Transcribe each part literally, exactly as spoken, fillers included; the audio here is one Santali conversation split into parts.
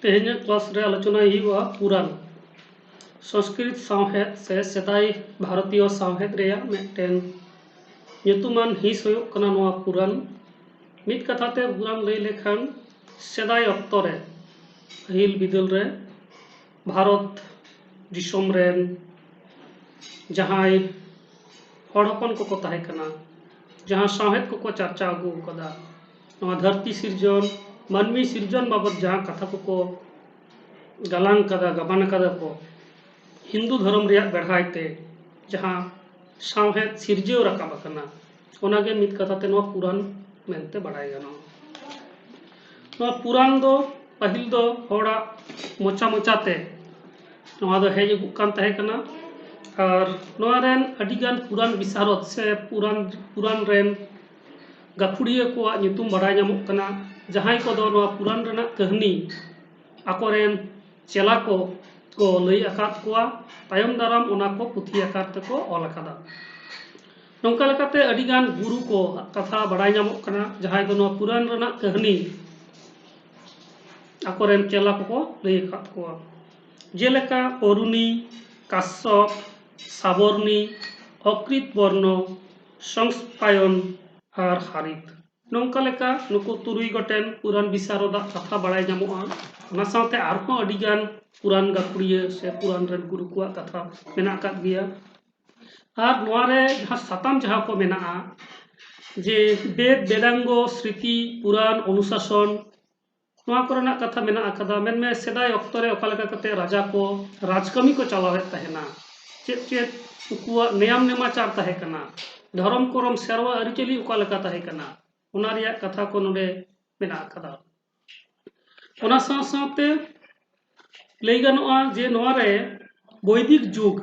ᱛᱮᱦᱮᱧᱟᱜ ᱠᱞᱟᱥ ᱨᱮ ᱟᱞᱳᱪᱚᱱᱟᱭ ᱦᱩᱭᱩᱜᱼᱟ ᱯᱩᱨᱟᱱ᱾ ᱥᱚᱝᱥᱠᱨᱤᱛ ᱥᱟᱶᱦᱮᱫ ᱥᱮ ᱥᱮᱫᱟᱭ ᱵᱷᱟᱨᱚᱛᱤᱭᱚ ᱥᱟᱶᱦᱮᱫ ᱨᱮᱭᱟᱜ ᱢᱤᱫᱴᱮᱱ ᱧᱩᱛᱩᱢᱟᱱ ᱦᱤᱸᱥ ᱦᱩᱭᱩᱜ ᱠᱟᱱᱟ ᱱᱚᱣᱟ ᱯᱩᱨᱟᱱ᱾ ᱢᱤᱫ ᱠᱟᱛᱷᱟ ᱛᱮ ᱯᱩᱨᱟᱱ ᱞᱟᱹᱭ ᱞᱮᱠᱷᱟᱱ ᱥᱮᱫᱟᱭ ᱚᱠᱛᱚ ᱨᱮ, ᱯᱟᱹᱦᱤᱞ ᱵᱤᱫᱟᱹᱞ ᱨᱮ ᱵᱷᱟᱨᱚᱛ ᱫᱤᱥᱚᱢ ᱨᱮᱱ ᱡᱟᱦᱟᱸᱭ ᱦᱚᱲ ᱦᱚᱯᱚᱱ ᱠᱚᱠᱚ ᱛᱟᱦᱮᱸ ᱠᱟᱱᱟ, ᱡᱟᱦᱟᱸ ᱥᱟᱶᱦᱮᱫ ᱠᱚᱠᱚ ᱪᱟᱨᱪᱟᱣ ᱟᱹᱜᱩ ᱟᱠᱟᱫᱟ, ᱱᱚᱣᱟ ᱫᱷᱟᱹᱨᱛᱤ ᱥᱤᱨᱡᱚᱱ, ᱢᱟᱹᱱᱢᱤ ᱥᱤᱨᱡᱚᱱ ᱵᱟᱵᱚᱫ ᱡᱟᱦᱟᱸ ᱠᱟᱛᱷᱟ ᱠᱚᱠᱚ ᱜᱟᱞᱟᱝ ᱠᱟᱫᱟ, ᱜᱟᱵᱟᱱ ᱠᱟᱫᱟ ᱠᱚ, ᱦᱤᱱᱫᱩ ᱫᱷᱚᱨᱚᱢ ᱨᱮᱭᱟᱜ ᱵᱮᱲᱦᱟᱭ ᱛᱮ ᱡᱟᱦᱟᱸ ᱥᱟᱶᱦᱮᱫ ᱥᱤᱨᱡᱟᱹᱣ ᱨᱟᱠᱟᱵ ᱟᱠᱟᱱᱟ, ᱚᱱᱟᱜᱮ ᱢᱤᱫ ᱠᱟᱛᱷᱟ ᱛᱮ ᱱᱚᱣᱟ ᱯᱩᱨᱟᱱ ᱢᱮᱱᱛᱮ ᱵᱟᱲᱟᱭ ᱜᱟᱱᱚᱜᱼᱟ᱾ ᱱᱚᱣᱟ ᱯᱩᱨᱟᱱ ᱫᱚ ᱯᱟᱹᱦᱤᱞ ᱫᱚ ᱦᱚᱲᱟᱜ ᱢᱚᱪᱟ ᱢᱚᱪᱟᱛᱮ ᱱᱚᱣᱟ ᱫᱚ ᱦᱮᱡ ᱟᱹᱜᱩᱜ ᱠᱟᱱ ᱛᱟᱦᱮᱸ ᱠᱟᱱᱟ᱾ ᱟᱨ ᱱᱚᱣᱟ ᱨᱮᱱ ᱟᱹᱰᱤᱜᱟᱱ ᱯᱩᱨᱟᱱ ᱵᱤᱥᱟᱨᱚᱫ ᱥᱮ ᱯᱩᱨᱟᱱ, ᱯᱩᱨᱟᱱ ᱨᱮᱱ ᱜᱟᱹᱠᱷᱩᱲᱤᱭᱟᱹ ᱠᱚᱣᱟᱜ ᱧᱩᱛᱩᱢ ᱵᱟᱲᱟᱭ ᱧᱟᱢᱚᱜ ᱠᱟᱱᱟ, ᱡᱟᱦᱟᱸᱭ ᱠᱚᱫᱚ ᱱᱚᱣᱟ ᱯᱩᱨᱟᱱ ᱨᱮᱱᱟᱜ ᱠᱟᱹᱦᱱᱤ ᱟᱠᱚᱨᱮᱱ ᱪᱮᱞᱟ ᱠᱚ ᱠᱚ ᱞᱟᱹᱭ ᱟᱠᱟᱫ ᱠᱚᱣᱟ᱾ ᱛᱟᱭᱚᱢ ᱫᱟᱨᱟᱢ ᱚᱱᱟ ᱠᱚ ᱯᱩᱛᱷᱤ ᱟᱠᱟᱨ ᱛᱮᱠᱚ ᱚᱞ ᱟᱠᱟᱫᱟ᱾ ᱱᱚᱝᱠᱟ ᱞᱮᱠᱟᱛᱮ ᱟᱹᱰᱤᱜᱟᱱ ᱜᱩᱨᱩ ᱠᱚ ᱠᱟᱛᱷᱟ ᱵᱟᱲᱟᱭ ᱧᱟᱢᱚᱜ ᱠᱟᱱᱟ, ᱡᱟᱦᱟᱸᱭ ᱫᱚ ᱱᱚᱣᱟ ᱯᱩᱨᱟᱱ ᱨᱮᱱᱟᱜ ᱠᱟᱹᱦᱱᱤ ᱟᱠᱚᱨᱮᱱ ᱪᱮᱞᱟ ᱠᱚᱠᱚ ᱞᱟᱹᱭ ᱟᱠᱟᱫ ᱠᱚᱣᱟ, ᱡᱮᱞᱮᱠᱟ ᱚᱨᱩᱱᱤ, ᱠᱟᱥᱥᱚᱯ, ᱥᱟᱵᱚᱨᱱᱤ, ᱚᱠᱨᱤᱛ ᱵᱚᱨᱱᱚ, ᱥᱚᱝᱥᱯᱟᱭᱚᱱ ᱟᱨ ᱦᱟᱨᱤᱛ᱾ ᱱᱚᱝᱠᱟ ᱞᱮᱠᱟ ᱱᱩᱠᱩ ᱛᱩᱨᱩᱭ ᱜᱚᱴᱮᱱ ᱯᱩᱨᱟᱱ ᱵᱤᱥᱟᱨᱚᱫᱟᱜ ᱠᱟᱛᱷᱟ ᱵᱟᱲᱟᱭ ᱧᱟᱢᱚᱜᱼᱟ᱾ ᱚᱱᱟ ᱥᱟᱶᱛᱮ ᱟᱨᱦᱚᱸ ᱟᱹᱰᱤᱜᱟᱱ ᱯᱩᱨᱟᱱ ᱜᱟᱹᱠᱷᱩᱲᱤᱭᱟᱹ ᱥᱮ ᱯᱩᱨᱟᱱ ᱨᱮᱱ ᱜᱩᱨᱩ ᱠᱚᱣᱟᱜ ᱠᱟᱛᱷᱟ ᱢᱮᱱᱟᱜ ᱟᱠᱟᱫ ᱜᱮᱭᱟ᱾ ᱟᱨ ᱱᱚᱣᱟ ᱨᱮ ᱡᱟᱦᱟᱸ ᱥᱟᱛᱟᱢ ᱡᱟᱦᱟᱸ ᱠᱚ ᱢᱮᱱᱟᱜᱼᱟ, ᱡᱮ ᱵᱮᱫ, ᱵᱮᱫᱟᱝᱜᱚ, ᱥᱨᱤᱛᱤ, ᱯᱩᱨᱟᱱ, ᱚᱱᱩᱥᱟᱥᱚᱱ, ᱱᱚᱣᱟ ᱠᱚᱨᱮᱱᱟᱜ ᱠᱟᱛᱷᱟ ᱢᱮᱱᱟᱜ ᱟᱠᱟᱫᱟ᱾ ᱢᱮᱱᱢᱮ ᱥᱮᱫᱟᱭ ᱚᱠᱛᱚ ᱨᱮ ᱚᱠᱟ ᱞᱮᱠᱟ ᱠᱟᱛᱮ ᱨᱟᱡᱟ ᱠᱚ ᱨᱟᱡᱽ ᱠᱟᱹᱢᱤ ᱠᱚ ᱪᱟᱞᱟᱣᱮᱫ ᱛᱟᱦᱮᱱᱟ, ᱪᱮᱫ ᱪᱮᱫ ᱩᱱᱠᱩᱣᱟᱜ ᱱᱮᱭᱟᱢ ᱱᱮᱢᱟᱪᱟᱨ ᱛᱟᱦᱮᱸ ᱠᱟᱱᱟ, ᱫᱷᱚᱨᱚᱢ ᱠᱚᱨᱚᱢ ᱥᱮᱨᱣᱟ ᱟᱹᱨᱤᱪᱟᱹᱞᱤ ᱚᱠᱟ ᱞᱮᱠᱟ ᱛᱟᱦᱮᱸ ᱠᱟᱱᱟ, ᱚᱱᱟ ᱨᱮᱭᱟᱜ ᱠᱟᱛᱷᱟ ᱠᱚ ᱱᱚᱰᱮ ᱢᱮᱱᱟᱜ ᱟᱠᱟᱫᱟ᱾ ᱚᱱᱟ ᱥᱟᱶ ᱥᱟᱶᱛᱮ ᱞᱟᱹᱭ ᱜᱟᱱᱚᱜᱼᱟ ᱡᱮ ᱱᱚᱣᱟ ᱨᱮ ᱵᱳᱭᱫᱤᱠ ᱡᱩᱜᱽ,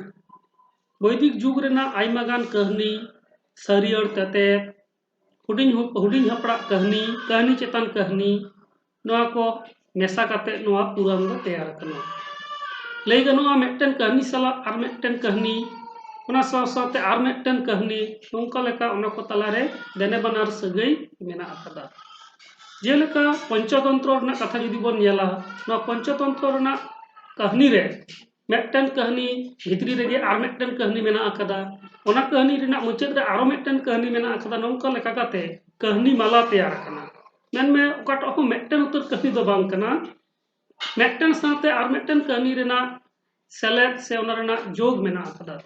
ᱵᱳᱭᱫᱤᱠ ᱡᱩᱜᱽ ᱨᱮᱱᱟᱜ ᱟᱭᱢᱟ ᱜᱟᱱ ᱠᱟᱹᱦᱱᱤ, ᱥᱟᱹᱨᱤᱭᱟᱹᱲ ᱛᱮᱛᱮᱫ, ᱦᱩᱰᱤᱧ ᱦᱩ-, ᱦᱩᱰᱤᱧ ᱦᱟᱯᱲᱟᱜ ᱠᱟᱹᱦᱱᱤ, ᱠᱟᱹᱦᱱᱤ ᱪᱮᱛᱟᱱ ᱠᱟᱹᱦᱱᱤ, ᱱᱚᱣᱟ ᱠᱚ ᱢᱮᱥᱟ ᱠᱟᱛᱮ ᱱᱚᱣᱟ ᱯᱩᱨᱟᱱ ᱫᱚ ᱛᱮᱭᱟᱨ ᱟᱠᱟᱱᱟ᱾ ᱞᱟᱹᱭ ᱜᱟᱱᱚᱜᱼᱟ, ᱢᱤᱫᱴᱮᱱ ᱠᱟᱹᱦᱱᱤ ᱥᱟᱞᱟᱜ ᱟᱨ ᱢᱤᱫᱴᱮᱱ ᱠᱟᱹᱦᱱᱤ, ᱚᱱᱟ ᱥᱟᱶ ᱥᱟᱶᱛᱮ ᱟᱨ ᱢᱤᱫᱴᱮᱱ ᱠᱟᱹᱦᱱᱤ, ᱱᱚᱝᱠᱟ ᱞᱮᱠᱟ ᱚᱱᱟ ᱠᱚ ᱛᱟᱞᱟᱨᱮ ᱫᱮᱱᱮ ᱵᱟᱱᱟᱨ ᱥᱟᱹᱜᱟᱹᱭ ᱢᱮᱱᱟᱜ ᱟᱠᱟᱫᱟ᱾ ᱡᱮᱞᱮᱠᱟ ᱯᱚᱧᱪᱚᱛᱚᱱᱛᱨᱚ ᱨᱮᱱᱟᱜ ᱠᱟᱛᱷᱟ ᱡᱩᱫᱤ ᱵᱚᱱ ᱧᱮᱞᱟ, ᱱᱚᱣᱟ ᱯᱚᱧᱪᱚᱛᱚᱱᱛᱨᱚ ᱨᱮᱱᱟᱜ ᱠᱟᱹᱦᱱᱤ ᱨᱮ ᱢᱤᱫᱴᱮᱱ ᱠᱟᱹᱦᱱᱤ ᱵᱷᱤᱛᱨᱤ ᱨᱮᱜᱮ ᱟᱨ ᱢᱤᱫᱴᱮᱱ ᱠᱟᱹᱦᱱᱤ ᱢᱮᱱᱟᱜ ᱟᱠᱟᱫᱟ᱾ ᱚᱱᱟ ᱠᱟᱹᱦᱱᱤ ᱨᱮᱱᱟᱜ ᱢᱩᱪᱟᱹᱫ ᱨᱮ ᱟᱨᱚ ᱢᱤᱫᱴᱮᱱ ᱠᱟᱹᱦᱱᱤ ᱢᱮᱱᱟᱜ ᱟᱠᱟᱫᱟ᱾ ᱱᱚᱝᱠᱟ ᱞᱮᱠᱟ ᱠᱟᱛᱮ ᱠᱟᱹᱦᱱᱤ ᱢᱟᱞᱟ ᱛᱮᱭᱟᱨ ᱟᱠᱟᱱᱟ᱾ ᱢᱮᱱᱢᱮ ᱚᱠᱟᱴᱟᱜ ᱦᱚᱸ ᱢᱤᱫᱴᱮᱱ ᱩᱛᱟᱹᱨ ᱠᱟᱹᱦᱱᱤ ᱫᱚ ᱵᱟᱝ ᱠᱟᱱᱟ᱾ ᱢᱤᱫᱴᱮᱱ ᱥᱟᱶᱛᱮ ᱟᱨ ᱢᱤᱫᱴᱮᱱ ᱠᱟᱹᱦᱱᱤ ᱨᱮᱱᱟᱜ ᱥᱮᱞᱮᱫ ᱥᱮ ᱚᱱᱟ ᱨᱮᱱᱟᱜ ᱡᱳᱜᱽ ᱢᱮᱱᱟᱜ ᱟᱠᱟᱫᱟ᱾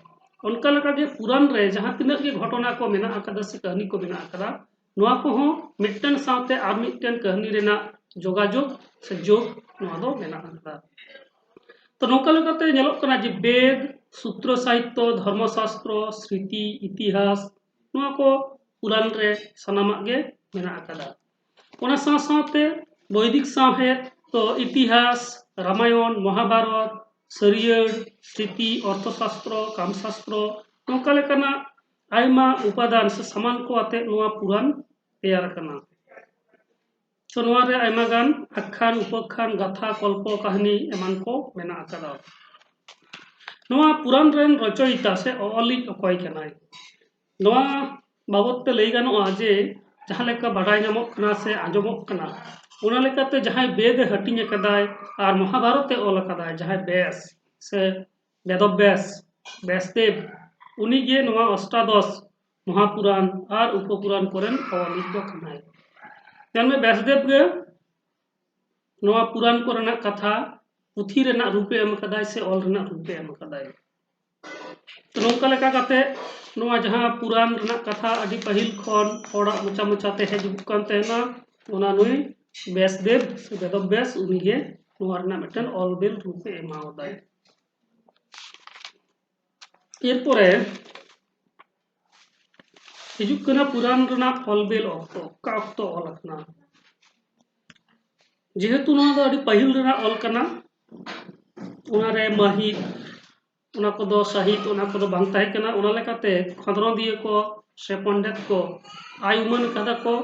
ᱚᱱᱠᱟ ᱞᱮᱠᱟᱜᱮ ᱯᱩᱨᱟᱱ ᱨᱮ ᱡᱟᱦᱟᱸ ᱛᱤᱱᱟᱹᱜ ᱜᱮ ᱜᱷᱚᱴᱚᱱᱟ ᱠᱚ ᱢᱮᱱᱟᱜ ᱟᱠᱟᱫᱟ ᱥᱮ ᱠᱟᱹᱦᱱᱤ ᱠᱚ ᱢᱮᱱᱟᱜ ᱟᱠᱟᱫᱟ, ᱱᱚᱣᱟ ᱠᱚᱦᱚᱸ ᱢᱤᱫᱴᱮᱱ ᱥᱟᱶᱛᱮ ᱟᱨ ᱢᱤᱫᱴᱮᱱ ᱠᱟᱹᱦᱱᱤ ᱨᱮᱱᱟᱜ ᱡᱳᱜᱟᱡᱳᱜᱽ ᱥᱮ ᱡᱳᱜᱽ ᱱᱚᱣᱟ ᱫᱚ ᱢᱮᱱᱟᱜ ᱟᱠᱟᱫᱟ᱾ ᱛᱚ ᱱᱚᱝᱠᱟ ᱞᱮᱠᱟᱛᱮ ᱧᱮᱞᱚᱜ ᱠᱟᱱᱟ ᱡᱮ ᱵᱮᱫ, ᱥᱩᱛᱨᱚ ᱥᱟᱦᱤᱛᱛᱚ, ᱫᱷᱚᱨᱢᱚ ᱥᱟᱥᱛᱨᱚ, ᱥᱨᱤᱛᱤ, ᱤᱛᱤᱦᱟᱥ, ᱱᱚᱣᱟ ᱠᱚ ᱯᱩᱨᱟᱱ ᱨᱮ ᱥᱟᱱᱟᱢᱟᱜ ᱜᱮ ᱢᱮᱱᱟᱜ ᱟᱠᱟᱫᱟ᱾ ᱚᱱᱟ ᱥᱟᱶ ᱥᱟᱶᱛᱮ ᱵᱳᱭᱫᱤᱠ ᱥᱟᱶᱦᱮᱫ ᱫᱚ ᱤᱛᱤᱦᱟᱥ, ᱨᱟᱢᱟᱭᱚᱱ, ᱢᱚᱦᱟᱵᱷᱟᱨᱚᱛ, ᱥᱟᱹᱨᱭᱟᱹᱲ, ᱥᱨᱤᱛᱤ, ᱚᱨᱛᱷᱚᱥᱟᱥᱛᱨᱚ, ᱠᱟᱢᱥᱟᱥᱛᱨᱚ, ᱱᱚᱝᱠᱟ ᱞᱮᱠᱟᱱᱟᱜ ᱟᱭᱢᱟ ᱩᱯᱟᱫᱟᱱ ᱥᱮ ᱥᱟᱢᱟᱱ ᱠᱚ ᱟᱛᱮ ᱱᱚᱣᱟ ᱯᱩᱨᱟᱱ ᱛᱮᱭᱟᱨ ᱟᱠᱟᱱᱟ᱾ ᱛᱚ ᱱᱚᱣᱟ ᱨᱮ ᱟᱭᱢᱟ ᱜᱟᱱ ᱟᱠᱷᱟᱱ, ᱩᱯᱟᱠᱷᱟᱱ, ᱜᱟᱛᱷᱟ, ᱠᱚᱞᱯᱚ ᱠᱟᱹᱦᱱᱤ ᱮᱢᱟᱱ ᱠᱚ ᱢᱮᱱᱟᱜ ᱟᱠᱟᱫᱟ᱾ ᱱᱚᱣᱟ ᱯᱩᱨᱟᱱ ᱨᱮᱱ ᱨᱚᱪᱚᱭᱤᱛᱟ ᱥᱮ ᱚᱞᱤᱡ ᱚᱠᱚᱭ ᱠᱟᱱᱟᱭ? ᱱᱚᱣᱟ ᱵᱟᱵᱚᱛ ᱛᱮ ᱞᱟᱹᱭ ᱜᱟᱱᱚᱜᱼᱟ ᱡᱮ ᱡᱟᱦᱟᱸ ᱞᱮᱠᱟ ᱵᱟᱰᱟᱭ ᱧᱟᱢᱚᱜ ᱠᱟᱱᱟ ᱥᱮ ᱟᱸᱡᱚᱢᱚᱜ ᱠᱟᱱᱟ, ᱚᱱᱟ ᱞᱮᱠᱟᱛᱮ ᱡᱟᱦᱟᱸᱭ ᱵᱮᱫ ᱮ ᱦᱟᱹᱴᱤᱧ ᱟᱠᱟᱫᱟᱭ ᱟᱨ ᱢᱚᱦᱟᱵᱷᱟᱨᱚᱛ ᱮ ᱚᱞ ᱟᱠᱟᱫᱟᱭ, ᱡᱟᱦᱟᱸᱭ ᱵᱮᱥ ᱥᱮ ᱵᱮᱫᱚᱵᱮᱥ, ᱵᱮᱥᱫᱮᱵ, ᱩᱱᱤᱜᱮ ᱱᱚᱣᱟ ᱚᱥᱴᱟᱫᱚᱥ ᱢᱚᱦᱟᱯᱩᱨᱟᱱ ᱟᱨ ᱩᱯᱚᱯᱩᱨᱟᱱ ᱠᱚᱨᱮᱱ ᱚᱞᱤᱡ ᱫᱚ ᱠᱟᱱᱟᱭ᱾ ᱧᱮᱞ ᱢᱮ, ᱵᱮᱥᱫᱮᱵ ᱜᱮ ᱱᱚᱣᱟ ᱯᱩᱨᱟᱱ ᱠᱚᱨᱮᱱᱟᱜ ᱠᱟᱛᱷᱟ ᱯᱩᱛᱷᱤ ᱨᱮᱱᱟᱜ ᱨᱩᱯᱮ ᱮᱢ ᱟᱠᱟᱫᱟᱭ ᱥᱮ ᱚᱞ ᱨᱮᱱᱟᱜ ᱨᱩᱯᱮ ᱮᱢ ᱟᱠᱟᱫᱟᱭ᱾ ᱛᱚ ᱱᱚᱝᱠᱟ ᱞᱮᱠᱟ ᱠᱟᱛᱮ ᱱᱚᱣᱟ ᱡᱟᱦᱟᱸ ᱯᱩᱨᱟᱱ ᱨᱮᱱᱟᱜ ᱠᱟᱛᱷᱟ ᱟᱹᱰᱤ ᱯᱟᱹᱦᱤᱞ ᱠᱷᱚᱱ ᱦᱚᱲᱟᱜ ᱢᱚᱪᱟ ᱢᱚᱪᱟ ᱛᱮ ᱦᱮᱡ ᱦᱤᱡᱩᱜ ᱠᱟᱱ ᱛᱟᱦᱮᱱᱟ, ᱚᱱᱟ ᱱᱩᱭ ᱵᱮᱥᱫᱮᱵ ᱥᱮ ᱵᱮᱫᱚᱵᱮᱥ ᱩᱱᱤᱜᱮ ᱱᱚᱣᱟ ᱨᱮᱱᱟᱜ ᱢᱤᱫᱴᱮᱱ ᱚᱞ ᱵᱮᱞ ᱨᱩᱯᱮ ᱮᱢᱟᱣᱟᱫᱟᱭ᱾ ᱮᱨᱯᱚᱨᱮ ᱦᱤᱡᱩᱜ ᱠᱟᱱᱟ ᱯᱩᱨᱟᱱ ᱨᱮᱱᱟᱜ ᱚᱞ ᱵᱮᱞ ᱚᱠᱛᱚ, ᱚᱠᱟ ᱚᱠᱛᱚ ᱚᱞ ᱟᱠᱟᱱᱟ᱾ ᱡᱮᱦᱮᱛᱩ ᱱᱚᱣᱟ ᱫᱚ ᱟᱹᱰᱤ ᱯᱟᱹᱦᱤᱞ ᱨᱮᱱᱟᱜ ᱚᱞ ᱠᱟᱱᱟ, ᱚᱱᱟᱨᱮ ᱢᱟᱹᱦᱤᱛ, ᱚᱱᱟ ᱠᱚᱫᱚ ᱥᱟᱹᱦᱤᱛ, ᱚᱱᱟ ᱠᱚᱫᱚ ᱵᱟᱝ ᱛᱟᱦᱮᱸ ᱠᱟᱱᱟ᱾ ᱚᱱᱟ ᱞᱮᱠᱟᱛᱮ ᱠᱷᱚᱸᱫᱽᱨᱚᱸᱫᱤᱭᱟᱹ ᱠᱚ ᱥᱮ ᱯᱚᱱᱰᱮᱛ ᱠᱚ ᱟᱭ ᱩᱢᱟᱹᱱ ᱠᱟᱫᱟ ᱠᱚ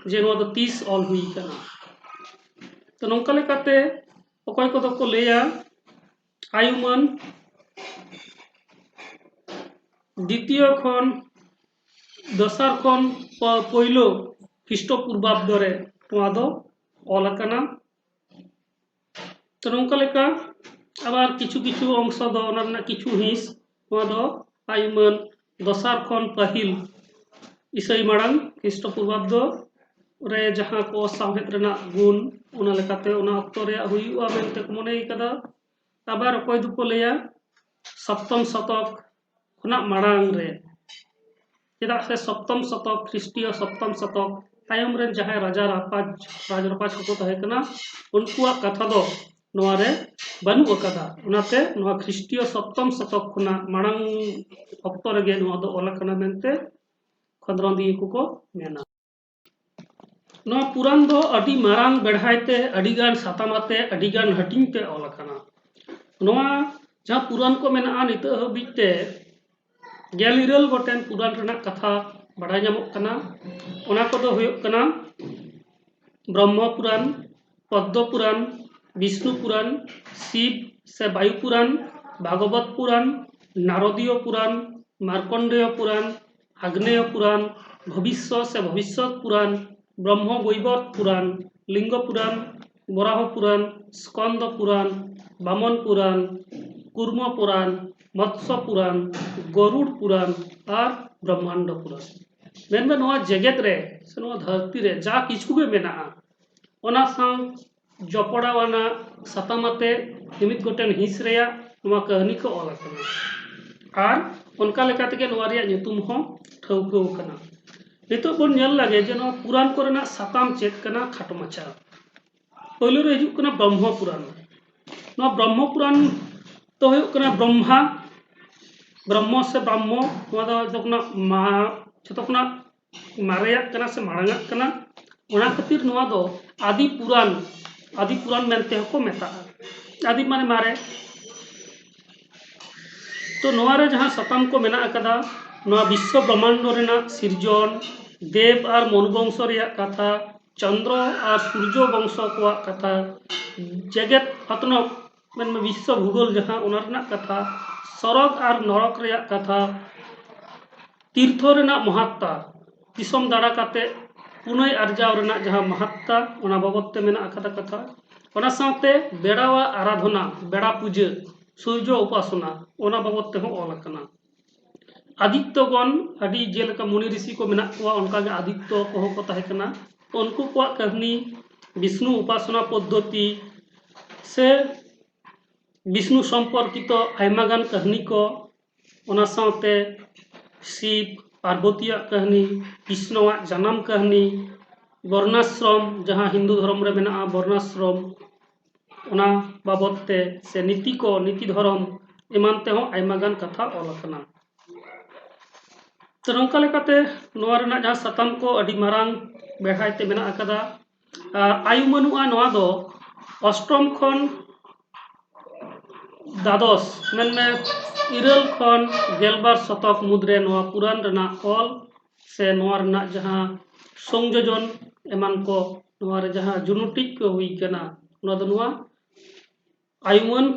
ᱡᱮ ᱱᱚᱣᱟ ᱫᱚ ᱛᱤᱥ ᱚᱞ ᱦᱩᱭ ᱠᱟᱱᱟ᱾ ᱛᱚ ᱱᱚᱝᱠᱟ ᱞᱮᱠᱟᱛᱮ ᱚᱠᱚᱭ ᱠᱚᱫᱚ ᱠᱚ ᱞᱟᱹᱭᱟ ᱟᱭ ᱩᱢᱟᱹᱱ ᱫᱤᱛᱤᱭᱚ ᱠᱷᱚᱱ ᱫᱚᱥᱟᱨ ᱠᱷᱚᱱ ᱯᱳᱭᱞᱳ ᱠᱷᱨᱤᱥᱴᱚ ᱯᱩᱨᱵᱟᱵᱽᱫᱚ ᱨᱮ ᱱᱚᱣᱟ ᱫᱚ ᱚᱞ ᱟᱠᱟᱱᱟ᱾ ᱛᱚ ᱱᱚᱝᱠᱟ ᱞᱮᱠᱟ ᱟᱵᱟᱨ ᱠᱤᱪᱷᱩ ᱠᱤᱪᱷᱩ ᱚᱝᱥᱚ ᱫᱚ ᱚᱱᱟ ᱨᱮᱱᱟᱜ ᱠᱤᱪᱷᱩ ᱦᱤᱸᱥ ᱱᱚᱣᱟ ᱫᱚ ᱟᱭ ᱩᱢᱟᱹᱱ ᱫᱚᱥᱟᱨ ᱠᱷᱚᱱ ᱯᱟᱹᱦᱤᱞ ᱤᱥᱟᱹᱭ ᱢᱟᱲᱟᱝ ᱠᱷᱨᱤᱥᱴᱚ ᱯᱩᱨᱵᱟᱵᱫᱚ ᱨᱮ ᱡᱟᱦᱟᱸ ᱠᱚ ᱥᱟᱶᱦᱮᱫ ᱨᱮᱱᱟᱜ ᱜᱩᱱ ᱚᱱᱟ ᱞᱮᱠᱟᱛᱮ ᱚᱱᱟ ᱚᱠᱛᱚ ᱨᱮᱭᱟᱜ ᱦᱩᱭᱩᱜᱼᱟ ᱢᱮᱱᱛᱮ ᱠᱚ ᱢᱚᱱᱮ ᱠᱟᱫᱟ᱾ ᱟᱵᱟᱨ ᱚᱠᱚᱭ ᱫᱚᱠᱚ ᱞᱟᱹᱭᱟ ᱥᱚᱯᱛᱚᱢ ᱥᱚᱛᱚᱠ ᱠᱷᱚᱱᱟᱜ ᱢᱟᱲᱟᱝ ᱨᱮ, ᱪᱮᱫᱟᱜ ᱥᱮ ᱥᱚᱯᱛᱚᱢ ᱥᱚᱛᱚᱠ, ᱠᱷᱨᱤᱥᱴᱤᱭᱚ ᱥᱚᱯᱛᱚᱢ ᱥᱚᱛᱚᱠ ᱛᱟᱭᱚᱢ ᱨᱮᱱ ᱡᱟᱦᱟᱸᱭ ᱨᱟᱡᱟ ᱨᱟᱯᱟᱡᱽ, ᱨᱟᱡᱽ ᱨᱟᱯᱟᱡᱽ ᱠᱚᱠᱚ ᱛᱟᱦᱮᱸ ᱠᱟᱱᱟ, ᱩᱱᱠᱩᱣᱟᱜ ᱠᱟᱛᱷᱟ ᱫᱚ ᱱᱚᱣᱟ ᱨᱮ ᱵᱟᱹᱱᱩᱜ ᱟᱠᱟᱫᱟ᱾ ᱚᱱᱟᱛᱮ ᱱᱚᱣᱟ ᱠᱷᱨᱤᱥᱴᱤᱭᱚ ᱥᱚᱯᱛᱚᱢ ᱥᱚᱛᱚᱠ ᱠᱷᱚᱱᱟᱜ ᱢᱟᱲᱟᱝ ᱚᱠᱛᱚ ᱨᱮᱜᱮ ᱱᱚᱣᱟ ᱫᱚ ᱚᱞ ᱟᱠᱟᱱᱟ ᱢᱮᱱᱛᱮ ᱠᱷᱚᱸᱫᱽᱨᱚᱸᱫᱤᱭᱟᱹ ᱠᱚᱠᱚ ᱢᱮᱱᱟ᱾ ᱱᱚᱣᱟ ᱯᱩᱨᱟᱱ ᱫᱚ ᱟᱹᱰᱤ ᱢᱟᱨᱟᱝ ᱵᱮᱲᱦᱟᱭ ᱛᱮ, ᱟᱹᱰᱤᱜᱟᱱ ᱥᱟᱛᱟᱢ ᱟᱛᱮ, ᱟᱹᱰᱤᱜᱟᱱ ᱦᱟᱹᱴᱤᱧ ᱛᱮ ᱚᱞ ᱟᱠᱟᱱᱟ᱾ ᱱᱚᱣᱟ ᱡᱟᱦᱟᱸ ᱯᱩᱨᱟᱱ ᱠᱚ ᱢᱮᱱᱟᱜᱼᱟ, ᱱᱤᱛᱚᱜ ᱦᱟᱹᱵᱤᱡ ᱛᱮ ᱜᱮᱞ ᱤᱨᱟᱹᱞ ᱜᱚᱴᱮᱱ ᱯᱩᱨᱟᱱ ᱨᱮᱱᱟᱜ ᱠᱟᱛᱷᱟ ᱵᱟᱰᱟᱭ ᱧᱟᱢᱚᱜ ᱠᱟᱱᱟ᱾ ᱚᱱᱟ ᱠᱚᱫᱚ ᱦᱩᱭᱩᱜ ᱠᱟᱱᱟ ᱵᱨᱚᱦᱢᱚ ᱯᱩᱨᱟᱱ, ᱯᱚᱫᱽᱫᱚ ᱯᱩᱨᱟᱱ, ᱵᱤᱥᱱᱩ ᱯᱩᱨᱟᱱ, ᱥᱤᱵ ᱥᱮ ᱵᱟᱭᱩ ᱯᱩᱨᱟᱱ, ᱵᱷᱟᱜᱚᱵᱚᱛ ᱯᱩᱨᱟᱱ, ᱱᱟᱨᱚᱫᱤᱭᱚ ᱯᱩᱨᱟᱱ, ᱢᱟᱨᱠᱚᱱᱰᱮᱭᱚ ᱯᱩᱨᱟᱱ, ᱟᱜᱽᱱᱮᱭᱚ ᱯᱩᱨᱟᱱ, ᱵᱷᱚᱵᱤᱥᱥᱚ ᱥᱮ ᱵᱷᱚᱵᱤᱥᱥᱚᱛ ᱯᱩᱨᱟᱱ, ᱵᱨᱚᱦᱢᱚ ᱵᱚᱭᱵᱚᱨᱛ ᱯᱩᱨᱟᱱ, ᱞᱤᱝᱜᱚ ᱯᱩᱨᱟᱱ, ᱵᱚᱨᱟᱦᱚ ᱯᱩᱨᱟᱱ, ᱥᱠᱚᱱᱫᱚ ᱯᱩᱨᱟᱱ, ᱵᱟᱢᱚᱱ ᱯᱩᱨᱟᱱ, ᱠᱩᱨᱢᱚ ᱯᱩᱨᱟᱱ, ᱢᱚᱛᱥᱚ ᱯᱩᱨᱟᱱ, ᱜᱚᱨᱩᱲ ᱯᱩᱨᱟᱱ ᱟᱨ ᱵᱨᱚᱦᱢᱟᱱᱰᱚ ᱯᱩᱨᱟᱱ᱾ ᱢᱮᱱᱫᱚ ᱱᱚᱣᱟ ᱡᱮᱜᱮᱛ ᱨᱮ ᱥᱮ ᱱᱚᱣᱟ ᱫᱷᱟᱹᱨᱛᱤ ᱨᱮ ᱡᱟ ᱠᱤᱪᱷᱩ ᱜᱮ ᱢᱮᱱᱟᱜᱼᱟ, ᱚᱱᱟ ᱥᱟᱶ ᱡᱚᱯᱲᱟᱣ ᱟᱱᱟᱜ ᱥᱟᱛᱟᱢ ᱟᱛᱮ ᱢᱤᱢᱤᱫ ᱜᱚᱴᱮᱱ ᱦᱤᱸᱥ ᱨᱮᱭᱟᱜ ᱱᱚᱣᱟ ᱠᱟᱹᱦᱱᱤ ᱠᱚ ᱚᱞ ᱟᱠᱟᱱᱟ᱾ ᱟᱨ ᱚᱱᱠᱟ ᱞᱮᱠᱟ ᱛᱮᱜᱮ ᱱᱚᱣᱟ ᱨᱮᱭᱟᱜ ᱧᱩᱛᱩᱢ ᱦᱚᱸ ᱴᱷᱟᱹᱣᱠᱟᱹ ᱟᱠᱟᱱᱟ᱾ ᱱᱤᱛᱚᱜ ᱵᱚᱱ ᱧᱮᱞ ᱞᱟᱜᱮ ᱡᱮ ᱱᱚᱣᱟ ᱯᱩᱨᱟᱱ ᱠᱚᱨᱮᱱᱟᱜ ᱥᱟᱛᱟᱢ ᱪᱮᱫ ᱠᱟᱱᱟ, ᱠᱷᱟᱴᱚ ᱢᱟᱪᱷᱟ᱾ ᱯᱳᱭᱞᱳ ᱨᱮ ᱦᱤᱡᱩᱜ ᱠᱟᱱᱟ ᱵᱨᱚᱦᱢᱚ ᱯᱩᱨᱟᱱ᱾ ᱱᱚᱣᱟ ᱵᱨᱚᱦᱢᱚ ᱯᱩᱨᱟᱱ ᱫᱚ ᱦᱩᱭᱩᱜ ᱠᱟᱱᱟ ᱵᱨᱚᱦᱢᱟ, ᱵᱨᱚᱦᱢᱚ ᱥᱮ ᱵᱨᱟᱦᱢᱚ, ᱱᱚᱣᱟ ᱫᱚ ᱡᱚᱛᱚ ᱠᱷᱚᱱᱟᱜ ᱢᱟ-, ᱡᱚᱛᱚ ᱠᱷᱚᱱᱟᱜ ᱢᱟᱨᱮᱭᱟᱜ ᱠᱟᱱᱟ ᱥᱮ ᱢᱟᱲᱟᱝᱟᱜ ᱠᱟᱱᱟ᱾ ᱚᱱᱟ ᱠᱷᱟᱹᱛᱤᱨ ᱱᱚᱣᱟ ᱫᱚ ᱟᱫᱤ ᱯᱩᱨᱟᱱ, ᱟᱫᱤ ᱯᱩᱨᱟᱱ ᱢᱮᱱᱛᱮ ᱦᱚᱸᱠᱚ ᱢᱮᱛᱟᱜᱼᱟ᱾ ᱟᱫᱤ ᱢᱟᱱᱮ ᱢᱟᱨᱮ᱾ ᱛᱚ ᱱᱚᱣᱟ ᱨᱮ ᱡᱟᱦᱟᱸ ᱥᱟᱛᱟᱢ ᱠᱚ ᱢᱮᱱᱟᱜ ᱟᱠᱟᱫᱟ, ᱱᱚᱣᱟ ᱵᱤᱥᱥᱚ ᱵᱨᱚᱦᱢᱟᱱᱰᱚ ᱨᱮᱱᱟᱜ ᱥᱤᱨᱡᱚᱱ, ᱫᱮᱵ ᱟᱨ ᱢᱚᱱᱩ ᱵᱚᱝᱥᱚ ᱨᱮᱭᱟᱜ ᱠᱟᱛᱷᱟ, ᱪᱚᱱᱫᱨᱚ ᱟᱨ ᱥᱩᱨᱡᱚ ᱵᱚᱝᱥᱚ ᱠᱚᱣᱟᱜ ᱠᱟᱛᱷᱟ, ᱡᱮᱜᱮᱛ ᱚᱛᱱᱚᱜ ᱢᱮᱱᱢᱮ ᱵᱤᱥᱥᱚ ᱵᱷᱩᱜᱳᱞ ᱡᱟᱦᱟᱸ, ᱚᱱᱟ ᱨᱮᱱᱟᱜ ᱠᱟᱛᱷᱟ, ᱥᱚᱨᱚᱜᱽ ᱟᱨ ᱱᱚᱨᱚᱠ ᱨᱮᱭᱟᱜ ᱠᱟᱛᱷᱟ, ᱛᱤᱨᱛᱷᱚ ᱨᱮᱱᱟᱜ ᱢᱚᱦᱟᱛᱛᱟ, ᱫᱤᱥᱚᱢ ᱫᱟᱬᱟ ᱠᱟᱛᱮ ᱯᱩᱱᱟᱹᱭ ᱟᱨᱡᱟᱣ ᱨᱮᱱᱟᱜ ᱡᱟᱦᱟᱸ ᱢᱟᱦᱟᱛᱛᱟ, ᱚᱱᱟ ᱵᱟᱵᱚᱫ ᱛᱮ ᱢᱮᱱᱟᱜ ᱟᱠᱟᱫᱟ ᱠᱟᱛᱷᱟ᱾ ᱚᱱᱟ ᱥᱟᱶᱛᱮ ᱵᱮᱲᱟᱣᱟᱜ ᱟᱨᱟᱫᱷᱚᱱᱟ, ᱵᱮᱲᱟ ᱯᱩᱡᱟᱹ, ᱥᱩᱨᱡᱚ ᱩᱯᱟᱥᱚᱱᱟ, ᱚᱱᱟ ᱵᱟᱵᱚᱫ ᱛᱮᱦᱚᱸ ᱚᱞ ᱟᱠᱟᱱᱟ᱾ ᱟᱫᱤᱛᱛᱚᱜᱚᱱ, ᱟᱹᱰᱤ ᱡᱮᱞᱮᱠᱟ ᱢᱩᱱᱤ ᱨᱤᱥᱤ ᱠᱚ ᱢᱮᱱᱟᱜ ᱠᱚᱣᱟ, ᱚᱱᱠᱟᱜᱮ ᱟᱫᱤᱛᱛᱚ ᱠᱚᱦᱚᱸ ᱠᱚ ᱛᱟᱦᱮᱸ ᱠᱟᱱᱟ᱾ ᱩᱱᱠᱩ ᱠᱚᱣᱟᱜ ᱠᱟᱹᱦᱱᱤ, ᱵᱤᱥᱱᱩ ᱩᱯᱟᱥᱚᱱᱟ ᱯᱚᱫᱽᱫᱷᱚᱛᱤ ᱥᱮ ᱵᱤᱥᱱᱩ ᱥᱚᱢᱯᱚᱨᱠᱤᱛᱚ ᱟᱭᱢᱟ ᱜᱟᱱ ᱠᱟᱹᱦᱱᱤ ᱠᱚ, ᱚᱱᱟ ᱥᱟᱶᱛᱮ ᱥᱤᱵ ᱯᱟᱨᱵᱚᱛᱤᱭᱟᱜ ᱠᱟᱹᱦᱱᱤ, ᱠᱨᱤᱥᱱᱚᱣᱟᱜ ᱡᱟᱱᱟᱢ ᱠᱟᱹᱦᱱᱤ, ᱵᱚᱨᱱᱟᱥᱨᱚᱢ, ᱡᱟᱦᱟᱸ ᱦᱤᱱᱫᱩ ᱫᱷᱚᱨᱚᱢ ᱨᱮ ᱢᱮᱱᱟᱜᱼᱟ ᱵᱚᱨᱱᱟᱥᱨᱚᱢ, ᱚᱱᱟ ᱵᱟᱵᱚᱫ ᱛᱮ ᱥᱮ ᱱᱤᱛᱤ ᱠᱚ, ᱱᱤᱛᱤ ᱫᱷᱚᱨᱚᱢ ᱮᱢᱟᱱ ᱛᱮᱦᱚᱸ ᱟᱭᱢᱟ ᱜᱟᱱ ᱠᱟᱛᱷᱟ ᱚᱞ ᱟᱠᱟᱱᱟ᱾ ᱛᱚ, ᱱᱚᱝᱠᱟ ᱞᱮᱠᱟᱛᱮ ᱱᱚᱣᱟ ᱨᱮᱱᱟᱜ ᱡᱟᱦᱟᱸ ᱥᱟᱛᱟᱢ ᱠᱚ ᱟᱹᱰᱤ ᱢᱟᱨᱟᱝ ᱵᱮᱲᱦᱟᱭ ᱛᱮ ᱢᱮᱱᱟᱜ ᱟᱠᱟᱫᱟ᱾ ᱟᱨ ᱟᱭᱩᱢᱟᱹᱱᱩᱜᱼᱟ ᱱᱚᱣᱟ ᱫᱚ ᱚᱥᱴᱚᱢ ᱠᱷᱚᱱ ᱫᱟᱫᱚᱥ, ᱢᱮᱱᱢᱮ ᱤᱨᱟᱹᱞ ᱠᱷᱚᱱ ᱜᱮᱞᱵᱟᱨ ᱥᱚᱛᱚᱠ ᱢᱩᱫᱽᱨᱮ ᱱᱚᱣᱟ ᱯᱩᱨᱟᱱ ᱨᱮᱱᱟᱜ ᱚᱞ ᱥᱮ ᱱᱚᱣᱟ ᱨᱮᱱᱟᱜ ᱡᱟᱦᱟᱸ ᱥᱚᱝᱡᱳᱡᱚᱱ ᱮᱢᱟᱱ ᱠᱚ, ᱱᱚᱣᱟ ᱨᱮ ᱡᱟᱦᱟᱸ ᱡᱩᱱᱩᱴᱤᱡ ᱠᱚ ᱦᱩᱭ ᱠᱟᱱᱟ, ᱚᱱᱟ ᱫᱚ ᱱᱚᱣᱟ ᱟᱭᱩᱢᱟᱹᱱ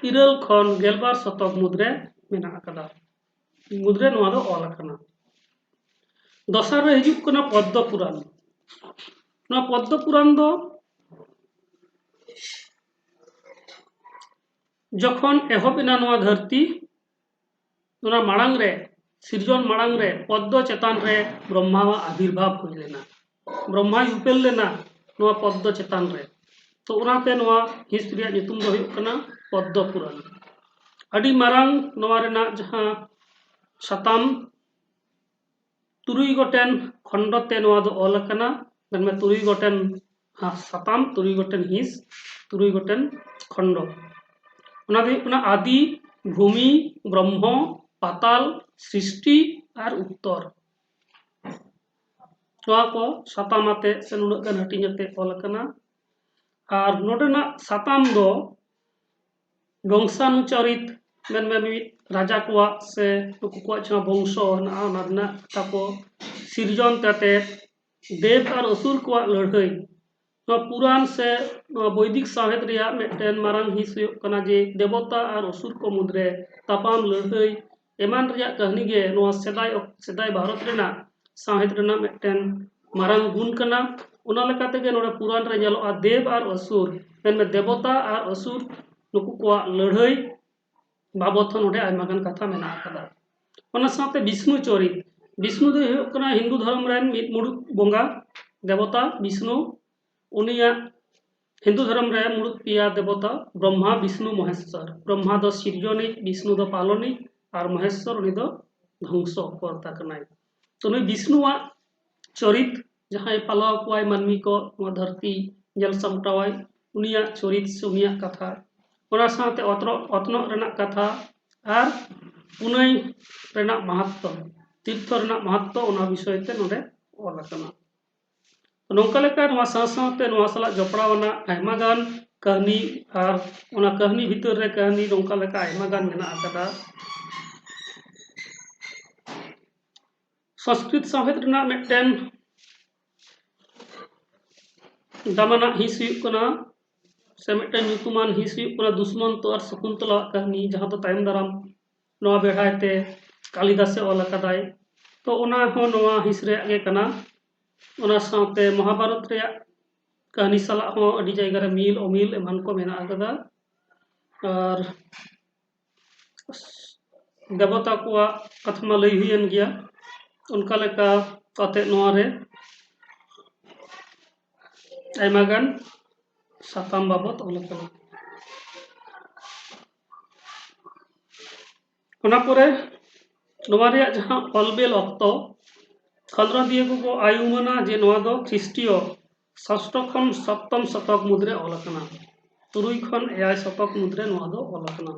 ᱤᱨᱟᱹᱞ ᱠᱷᱚᱱ ᱜᱮᱞᱵᱟᱨ ᱥᱚᱛᱚᱠ ᱢᱩᱫᱽᱨᱮ ᱢᱮᱱᱟᱜ ᱟᱠᱟᱫᱟ, ᱢᱩᱫᱽᱨᱮ ᱱᱚᱣᱟ ᱫᱚ ᱚᱞ ᱟᱠᱟᱱᱟ᱾ ᱫᱚᱥᱟᱨ ᱨᱮ ᱦᱤᱡᱩᱜ ᱠᱟᱱᱟ ᱯᱚᱫᱽᱫᱚ ᱯᱩᱨᱟᱱ᱾ ᱱᱚᱣᱟ ᱯᱚᱫᱽᱫᱚ ᱯᱩᱨᱟᱱ ᱫᱚ ᱡᱚᱠᱷᱚᱱ ᱮᱦᱚᱵ ᱮᱱᱟ ᱱᱚᱣᱟ ᱫᱷᱟᱹᱨᱛᱤ, ᱚᱱᱟ ᱢᱟᱲᱟᱝ ᱨᱮ, ᱥᱤᱨᱡᱚᱱ ᱢᱟᱲᱟᱝ ᱨᱮ ᱯᱚᱫᱽᱫᱚ ᱪᱮᱛᱟᱱ ᱨᱮ ᱵᱨᱚᱦᱢᱟᱣᱟᱜ ᱟᱵᱤᱨᱵᱷᱟᱵ ᱦᱩᱭ ᱞᱮᱱᱟ, ᱵᱨᱚᱦᱢᱟᱭ ᱩᱯᱮᱞ ᱞᱮᱱᱟ ᱱᱚᱣᱟ ᱯᱚᱫᱽᱫᱚ ᱪᱮᱛᱟᱱ ᱨᱮ᱾ ᱛᱚ, ᱚᱱᱟᱛᱮ ᱱᱚᱣᱟ ᱦᱤᱸᱥ ᱨᱮᱭᱟᱜ ᱧᱩᱛᱩᱢ ᱫᱚ ᱦᱩᱭᱩᱜ ᱠᱟᱱᱟ ᱯᱚᱫᱽᱫᱚ ᱯᱩᱨᱟᱱ᱾ ᱟᱹᱰᱤ ᱢᱟᱨᱟᱝ ᱱᱚᱣᱟ ᱨᱮᱱᱟᱜ ᱡᱟᱦᱟᱸ ᱥᱟᱛᱟᱢ, ᱛᱩᱨᱩᱭ ᱜᱚᱴᱮᱱ ᱠᱷᱚᱸᱰ ᱛᱮ ᱱᱚᱣᱟ ᱫᱚ ᱚᱞ ᱟᱠᱟᱱᱟ᱾ ᱢᱮᱱᱢᱮ ᱛᱩᱨᱩᱭ ᱜᱚᱴᱮᱱ ᱦᱟ-, ᱥᱟᱛᱟᱢ, ᱛᱩᱨᱩᱭ ᱜᱚᱴᱮᱱ ᱦᱤᱸᱥ, ᱛᱩᱨᱩᱭ ᱜᱚᱴᱮᱱ ᱠᱷᱚᱸᱰ᱾ ᱚᱱᱟ ᱫᱚ ᱦᱩᱭᱩᱜ ᱠᱟᱱᱟ ᱟᱫᱤ, ᱵᱷᱩᱢᱤ, ᱵᱨᱚᱦᱢᱚ, ᱯᱟᱛᱟᱞ, ᱥᱨᱤᱥᱴᱤ ᱟᱨ ᱩᱛᱛᱚᱨ᱾ ᱱᱚᱣᱟ ᱠᱚ ᱥᱟᱛᱟᱢ ᱟᱛᱮ ᱥᱮ ᱱᱩᱱᱟᱹᱜ ᱜᱟᱱ ᱦᱟᱹᱴᱤᱧ ᱟᱛᱮ ᱚᱞ ᱟᱠᱟᱱᱟ᱾ ᱟᱨ ᱱᱚᱰᱮᱱᱟᱜ ᱥᱟᱛᱟᱢ ᱫᱚ ᱵᱚᱝᱥᱟᱱᱩᱪᱚᱨᱤᱛ, ᱢᱮᱱᱢᱮ ᱢᱤᱫ ᱨᱟᱡᱟ ᱠᱚᱣᱟᱜ ᱥᱮ ᱱᱩᱠᱩ ᱠᱚᱣᱟᱜ ᱡᱟᱦᱟᱸ ᱵᱚᱝᱥᱚ ᱦᱮᱱᱟᱜᱼᱟ, ᱚᱱᱟ ᱨᱮᱱᱟᱜ ᱠᱟᱛᱷᱟ ᱠᱚ ᱥᱤᱨᱡᱚᱱ ᱠᱟᱛᱮ ᱫᱮᱵ ᱟᱨ ᱚᱥᱩᱨ ᱠᱚᱣᱟᱜ ᱞᱟᱹᱲᱦᱟᱹᱭ᱾ ᱱᱚᱣᱟ ᱯᱩᱨᱟᱱ ᱥᱮ ᱱᱚᱣᱟ ᱵᱳᱭᱫᱤᱠ ᱥᱟᱶᱦᱮᱫ ᱨᱮᱭᱟᱜ ᱢᱤᱫᱴᱮᱱ ᱢᱟᱨᱟᱝ ᱦᱤᱸᱥ ᱦᱩᱭᱩᱜ ᱠᱟᱱᱟ ᱡᱮ ᱫᱮᱵᱚᱛᱟ ᱟᱨ ᱚᱥᱩᱨ ᱠᱚ ᱢᱩᱫᱽᱨᱮ ᱛᱟᱯᱟᱢ ᱞᱟᱹᱲᱦᱟᱹᱭ ᱮᱢᱟᱱ ᱨᱮᱭᱟᱜ ᱠᱟᱹᱦᱱᱤ ᱜᱮ ᱱᱚᱣᱟ ᱥᱮᱫᱟᱭ ᱚᱠ-, ᱥᱮᱫᱟᱭ ᱵᱷᱟᱨᱚᱛ ᱨᱮᱱᱟᱜ ᱥᱟᱶᱦᱮᱫ ᱨᱮᱱᱟᱜ ᱢᱤᱫᱴᱮᱱ ᱢᱟᱨᱟᱝ ᱜᱩᱱ ᱠᱟᱱᱟ᱾ ᱚᱱᱟ ᱞᱮᱠᱟ ᱛᱮᱜᱮ ᱱᱚᱰᱮ ᱯᱩᱨᱟᱱ ᱨᱮ ᱧᱮᱞᱚᱜᱼᱟ ᱫᱮᱵ ᱟᱨ ᱚᱥᱩᱨ, ᱢᱮᱱᱢᱮ ᱫᱮᱵᱚᱛᱟ ᱟᱨ ᱚᱥᱩᱨ, ᱱᱩᱠᱩ ᱠᱚᱣᱟᱜ ᱞᱟᱹᱲᱦᱟᱹᱭ ᱵᱟᱵᱚᱛ ᱦᱚᱸ ᱱᱚᱰᱮ ᱟᱭᱢᱟ ᱜᱟᱱ ᱠᱟᱛᱷᱟ ᱢᱮᱱᱟᱜ ᱟᱠᱟᱫᱟ᱾ ᱚᱱᱟ ᱥᱟᱶᱛᱮ ᱵᱤᱥᱱᱩ ᱪᱚᱨᱤᱛ, ᱵᱤᱥᱱᱩ ᱫᱚᱭ ᱦᱩᱭᱩᱜ ᱠᱟᱱᱟ ᱦᱤᱱᱫᱩ ᱫᱷᱚᱨᱚᱢ ᱨᱮᱱ ᱢᱤᱫ ᱢᱩᱲᱩᱫ ᱵᱚᱸᱜᱟ ᱫᱮᱵᱚᱛᱟ ᱵᱤᱥᱱᱩ᱾ ᱩᱱᱤᱭᱟᱜ ᱦᱤᱱᱫᱩ ᱫᱷᱚᱨᱚᱢ ᱨᱮ ᱢᱩᱲᱩᱫ ᱯᱮᱭᱟ ᱫᱮᱵᱚᱛᱟ, ᱵᱨᱚᱦᱢᱟ, ᱵᱤᱥᱱᱩ, ᱢᱚᱦᱮᱥᱥᱚᱨ᱾ ᱵᱨᱚᱦᱢᱟ ᱫᱚ ᱥᱤᱨᱡᱚᱱᱤᱡ, ᱵᱤᱥᱱᱩ ᱫᱚ ᱯᱟᱞᱚᱱᱤᱡ ᱟᱨ ᱢᱚᱦᱮᱥᱥᱚᱨ ᱩᱱᱤ ᱫᱚ ᱫᱷᱚᱝᱥᱚ ᱠᱚᱨᱛᱟ ᱠᱟᱱᱟᱭ᱾ ᱛᱚ ᱱᱩᱭ ᱵᱤᱥᱱᱩᱣᱟᱜ ᱪᱚᱨᱤᱛ ᱡᱟᱦᱟᱸᱭ ᱯᱟᱞᱟᱣ ᱠᱚᱣᱟᱭ ᱢᱟᱹᱱᱢᱤ ᱠᱚ, ᱱᱚᱣᱟ ᱫᱷᱟᱹᱨᱛᱤ ᱧᱮᱞ ᱥᱟᱢᱴᱟᱣᱟᱭ, ᱩᱱᱤᱭᱟᱜ ᱪᱚᱨᱤᱛ ᱥᱮ ᱩᱱᱤᱭᱟᱜ ᱠᱟᱛᱷᱟ, ᱚᱱᱟ ᱥᱟᱶᱛᱮ ᱚᱛᱱᱚᱜ, ᱚᱛᱱᱚᱜ ᱨᱮᱱᱟᱜ ᱠᱟᱛᱷᱟ ᱟᱨ ᱯᱩᱱᱟᱹᱭ ᱨᱮᱱᱟᱜ ᱢᱟᱦᱟᱛᱛᱚ, ᱛᱤᱨᱛᱷᱚ ᱨᱮᱱᱟᱜ ᱢᱟᱦᱟᱛᱛᱚ, ᱚᱱᱟ ᱵᱤᱥᱚᱭ ᱛᱮ ᱱᱚᱰᱮ ᱚᱞ ᱟᱠᱟᱱᱟ᱾ ᱱᱚᱝᱠᱟ ᱞᱮᱠᱟ ᱱᱚᱣᱟ ᱥᱟᱶ ᱥᱟᱶᱛᱮ ᱱᱚᱣᱟ ᱥᱟᱞᱟᱜ ᱡᱚᱯᱲᱟᱣ ᱟᱱᱟᱜ ᱟᱭᱢᱟ ᱜᱟᱱ ᱠᱟᱹᱦᱱᱤ, ᱟᱨ ᱚᱱᱟ ᱠᱟᱹᱦᱱᱤ ᱵᱷᱤᱛᱟᱹᱨ ᱨᱮ ᱠᱟᱹᱦᱱᱤ ᱱᱚᱝᱠᱟ ᱞᱮᱠᱟ ᱟᱭᱢᱟ ᱜᱟᱱ ᱢᱮᱱᱟᱜ ᱟᱠᱟᱫᱟ᱾ ᱥᱚᱝᱥᱠᱨᱤᱛ ᱥᱟᱶᱦᱮᱫ ᱨᱮᱱᱟᱜ ᱢᱤᱫᱴᱮᱱ ᱫᱟᱢᱟᱱᱟᱜ ᱦᱤᱸᱥ ᱦᱩᱭᱩᱜ ᱠᱟᱱᱟ, ᱥᱮ ᱢᱤᱫᱴᱮᱱ ᱧᱩᱛᱩᱢᱟᱱ ᱦᱤᱸᱥ ᱦᱩᱭᱩᱜ ᱠᱟᱱᱟ ᱫᱩᱥᱢᱚᱱᱛᱚ ᱟᱨ ᱥᱚᱠᱩᱱᱛᱚᱞᱟᱣᱟᱜ ᱠᱟᱹᱦᱱᱤ, ᱡᱟᱦᱟᱸ ᱫᱚ ᱛᱟᱭᱚᱢ ᱫᱟᱨᱟᱢ ᱱᱚᱣᱟ ᱵᱮᱲᱦᱟᱭ ᱛᱮ ᱠᱟᱞᱤᱫᱟᱥᱮ ᱚᱞ ᱟᱠᱟᱫᱟᱭ᱾ ᱛᱚ ᱚᱱᱟ ᱦᱚᱸ ᱱᱚᱣᱟ ᱦᱤᱸᱥ ᱨᱮᱭᱟᱜ ᱜᱮ ᱠᱟᱱᱟ᱾ ᱚᱱᱟ ᱥᱟᱶᱛᱮ ᱢᱚᱦᱟᱵᱟᱨᱚᱛ ᱨᱮᱭᱟᱜ ᱠᱟᱹᱦᱱᱤ ᱥᱟᱞᱟᱜ ᱦᱚᱸ ᱟᱹᱰᱤ ᱡᱟᱭᱜᱟ ᱨᱮ ᱢᱤᱞ ᱚᱢᱤᱞ ᱮᱢᱟᱱ ᱠᱚ ᱢᱮᱱᱟᱜ ᱟᱠᱟᱫᱟ᱾ ᱟᱨ ᱫᱮᱵᱚᱛᱟ ᱠᱚᱣᱟᱜ ᱠᱟᱛᱷᱟ ᱢᱟ ᱞᱟᱹᱭ ᱦᱩᱭᱮᱱ ᱜᱮᱭᱟ᱾ ᱚᱱᱠᱟ ᱞᱮᱠᱟ ᱠᱟᱛᱮ ᱱᱚᱣᱟ ᱨᱮ ᱟᱭᱢᱟ ᱜᱟᱱ ᱥᱟᱛᱟᱢ ᱵᱟᱵᱚᱛ ᱚᱞ ᱟᱠᱟᱱᱟ᱾ ᱚᱱᱟ ᱯᱚᱨᱮ ᱱᱚᱣᱟ ᱨᱮᱭᱟᱜ ᱡᱟᱦᱟᱸ ᱚᱞ ᱵᱮᱞ ᱚᱠᱛᱚ, ᱠᱷᱟᱸᱫᱽᱨᱚᱸᱫᱤᱭᱟᱹ ᱠᱚᱠᱚ ᱟᱭ ᱩᱢᱟᱹᱱᱟ ᱡᱮ ᱱᱚᱣᱟ ᱫᱚ ᱠᱷᱨᱤᱥᱴᱤᱭᱚ ᱥᱚᱥᱴᱚ ᱠᱷᱚᱱ ᱥᱚᱯᱛᱚᱢ ᱥᱚᱛᱚᱠ ᱢᱩᱫᱽᱨᱮ ᱚᱞ ᱟᱠᱟᱱᱟ, ᱛᱩᱨᱩᱭ ᱠᱷᱚᱱ ᱮᱭᱟᱭ ᱥᱚᱛᱚᱠ ᱢᱩᱫᱽᱨᱮ ᱱᱚᱣᱟ ᱫᱚ ᱚᱞ ᱟᱠᱟᱱᱟ᱾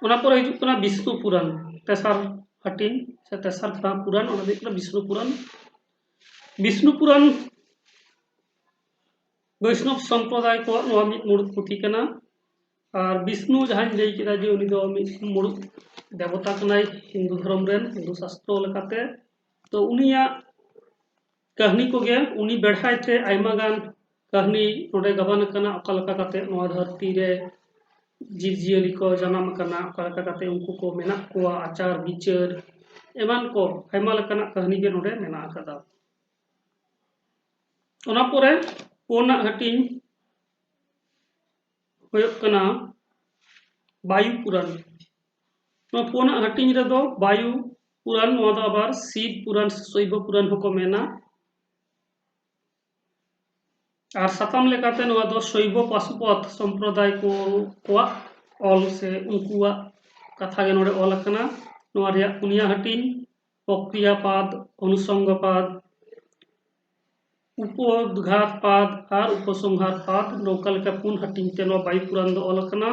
ᱚᱱᱟ ᱯᱚᱨᱮ ᱦᱤᱡᱩᱜ ᱠᱟᱱᱟ ᱵᱤᱥᱱᱩ ᱯᱩᱨᱟᱱ, ᱛᱮᱥᱟᱨ ᱦᱟᱹᱴᱤᱧ ᱥᱮ ᱛᱮᱥᱟᱨ ᱯᱩᱨᱟᱱ, ᱚᱱᱟ ᱫᱚ ᱦᱩᱭᱩᱜ ᱠᱟᱱᱟ ᱵᱤᱥᱱᱩ ᱯᱩᱨᱟᱱ᱾ ᱵᱤᱥᱱᱩ ᱯᱩᱨᱟᱱ ᱵᱳᱭᱥᱱᱚᱵ ᱥᱚᱢᱯᱨᱚᱫᱟᱭ ᱠᱚᱣᱟᱜ ᱱᱚᱣᱟ ᱢᱤᱫ ᱢᱩᱲᱩᱫ ᱯᱩᱛᱷᱤ ᱠᱟᱱᱟ᱾ ᱟᱨ ᱵᱤᱥᱱᱩ ᱡᱟᱦᱟᱸᱧ ᱞᱟᱹᱭ ᱠᱮᱫᱟ ᱡᱮ ᱩᱱᱤ ᱫᱚ ᱢᱤᱫ ᱢᱩᱲᱩᱫ ᱫᱮᱵᱚᱛᱟ ᱠᱟᱱᱟᱭ ᱦᱤᱱᱫᱩ ᱫᱷᱚᱨᱚᱢ ᱨᱮᱱ, ᱦᱤᱱᱫᱩ ᱥᱟᱥᱛᱨᱚ ᱞᱮᱠᱟᱛᱮ᱾ ᱛᱚ ᱩᱱᱤᱭᱟᱜ ᱠᱟᱹᱦᱱᱤ ᱠᱚᱜᱮ, ᱩᱱᱤ ᱵᱮᱲᱦᱟᱭ ᱛᱮ ᱟᱭᱢᱟ ᱜᱟᱱ ᱠᱟᱹᱦᱱᱤ ᱱᱚᱰᱮ ᱜᱟᱵᱟᱱ ᱟᱠᱟᱱᱟ, ᱚᱠᱟ ᱞᱮᱠᱟ ᱠᱟᱛᱮ ᱱᱚᱣᱟ ᱫᱷᱟᱹᱨᱛᱤ ᱨᱮ ᱡᱤᱵᱽᱼᱡᱤᱭᱟᱹᱞᱤ ᱠᱚ ᱡᱟᱱᱟᱢ ᱟᱠᱟᱱᱟ, ᱚᱠᱟ ᱞᱮᱠᱟ ᱠᱟᱛᱮ ᱩᱱᱠᱩ ᱠᱚ ᱢᱮᱱᱟᱜ ᱠᱚᱣᱟ, ᱟᱪᱟᱨ ᱵᱤᱪᱟᱹᱨ ᱮᱢᱟᱱ ᱠᱚ ᱟᱭᱢᱟ ᱞᱮᱠᱟᱱᱟᱜ ᱠᱟᱹᱦᱱᱤ ᱜᱮ ᱱᱚᱰᱮ ᱢᱮᱱᱟᱜ ᱟᱠᱟᱫᱟ᱾ ᱚᱱᱟ ᱯᱚᱨᱮ ᱯᱩᱱᱟᱜ ᱦᱟᱹᱴᱤᱧ ᱦᱩᱭᱩᱜ ᱠᱟᱱᱟ ᱵᱟᱭᱩ ᱯᱩᱨᱟᱱ᱾ ᱱᱚᱣᱟ ᱯᱩᱱᱟᱜ ᱦᱟᱹᱴᱤᱧ ᱨᱮᱫᱚ ᱵᱟᱭᱩ ᱯᱩᱨᱟᱱ, ᱱᱚᱣᱟ ᱫᱚ ᱟᱵᱟᱨ ᱥᱤᱵ ᱯᱩᱨᱟᱱ ᱥᱮ ᱥᱚᱭᱵᱚ ᱯᱩᱨᱟᱱ ᱦᱚᱸᱠᱚ ᱢᱮᱱᱟ᱾ ᱟᱨ ᱥᱟᱛᱟᱢ ᱞᱮᱠᱟᱛᱮ ᱱᱚᱣᱟ ᱫᱚ ᱥᱚᱭᱵᱚ ᱯᱟᱥᱩᱯᱚᱛ ᱥᱚᱢᱯᱨᱚᱫᱟᱭ ᱠᱚ ᱠᱚᱣᱟᱜ ᱚᱞ ᱥᱮ ᱩᱱᱠᱩᱣᱟᱜ ᱠᱟᱛᱷᱟ ᱜᱮ ᱱᱚᱰᱮ ᱚᱞ ᱟᱠᱟᱱᱟ᱾ ᱱᱚᱣᱟ ᱨᱮᱭᱟᱜ ᱯᱩᱱᱭᱟ ᱦᱟᱹᱴᱤᱧ, ᱯᱨᱚᱠᱨᱤᱭᱟᱯᱟᱫ, ᱚᱱᱩᱥᱚᱝᱜᱚᱯᱟᱫ, ᱩᱯᱚᱫᱷᱟᱛ ᱯᱟᱫ ᱟᱨ ᱩᱯᱚᱥᱚᱝᱦᱟᱨ ᱯᱟᱫ, ᱱᱚᱝᱠᱟ ᱞᱮᱠᱟ ᱯᱩᱱ ᱦᱟᱹᱴᱤᱧ ᱛᱮ ᱱᱚᱣᱟ ᱵᱟᱭᱩ ᱯᱩᱨᱟᱱ ᱫᱚ ᱚᱞ ᱟᱠᱟᱱᱟ᱾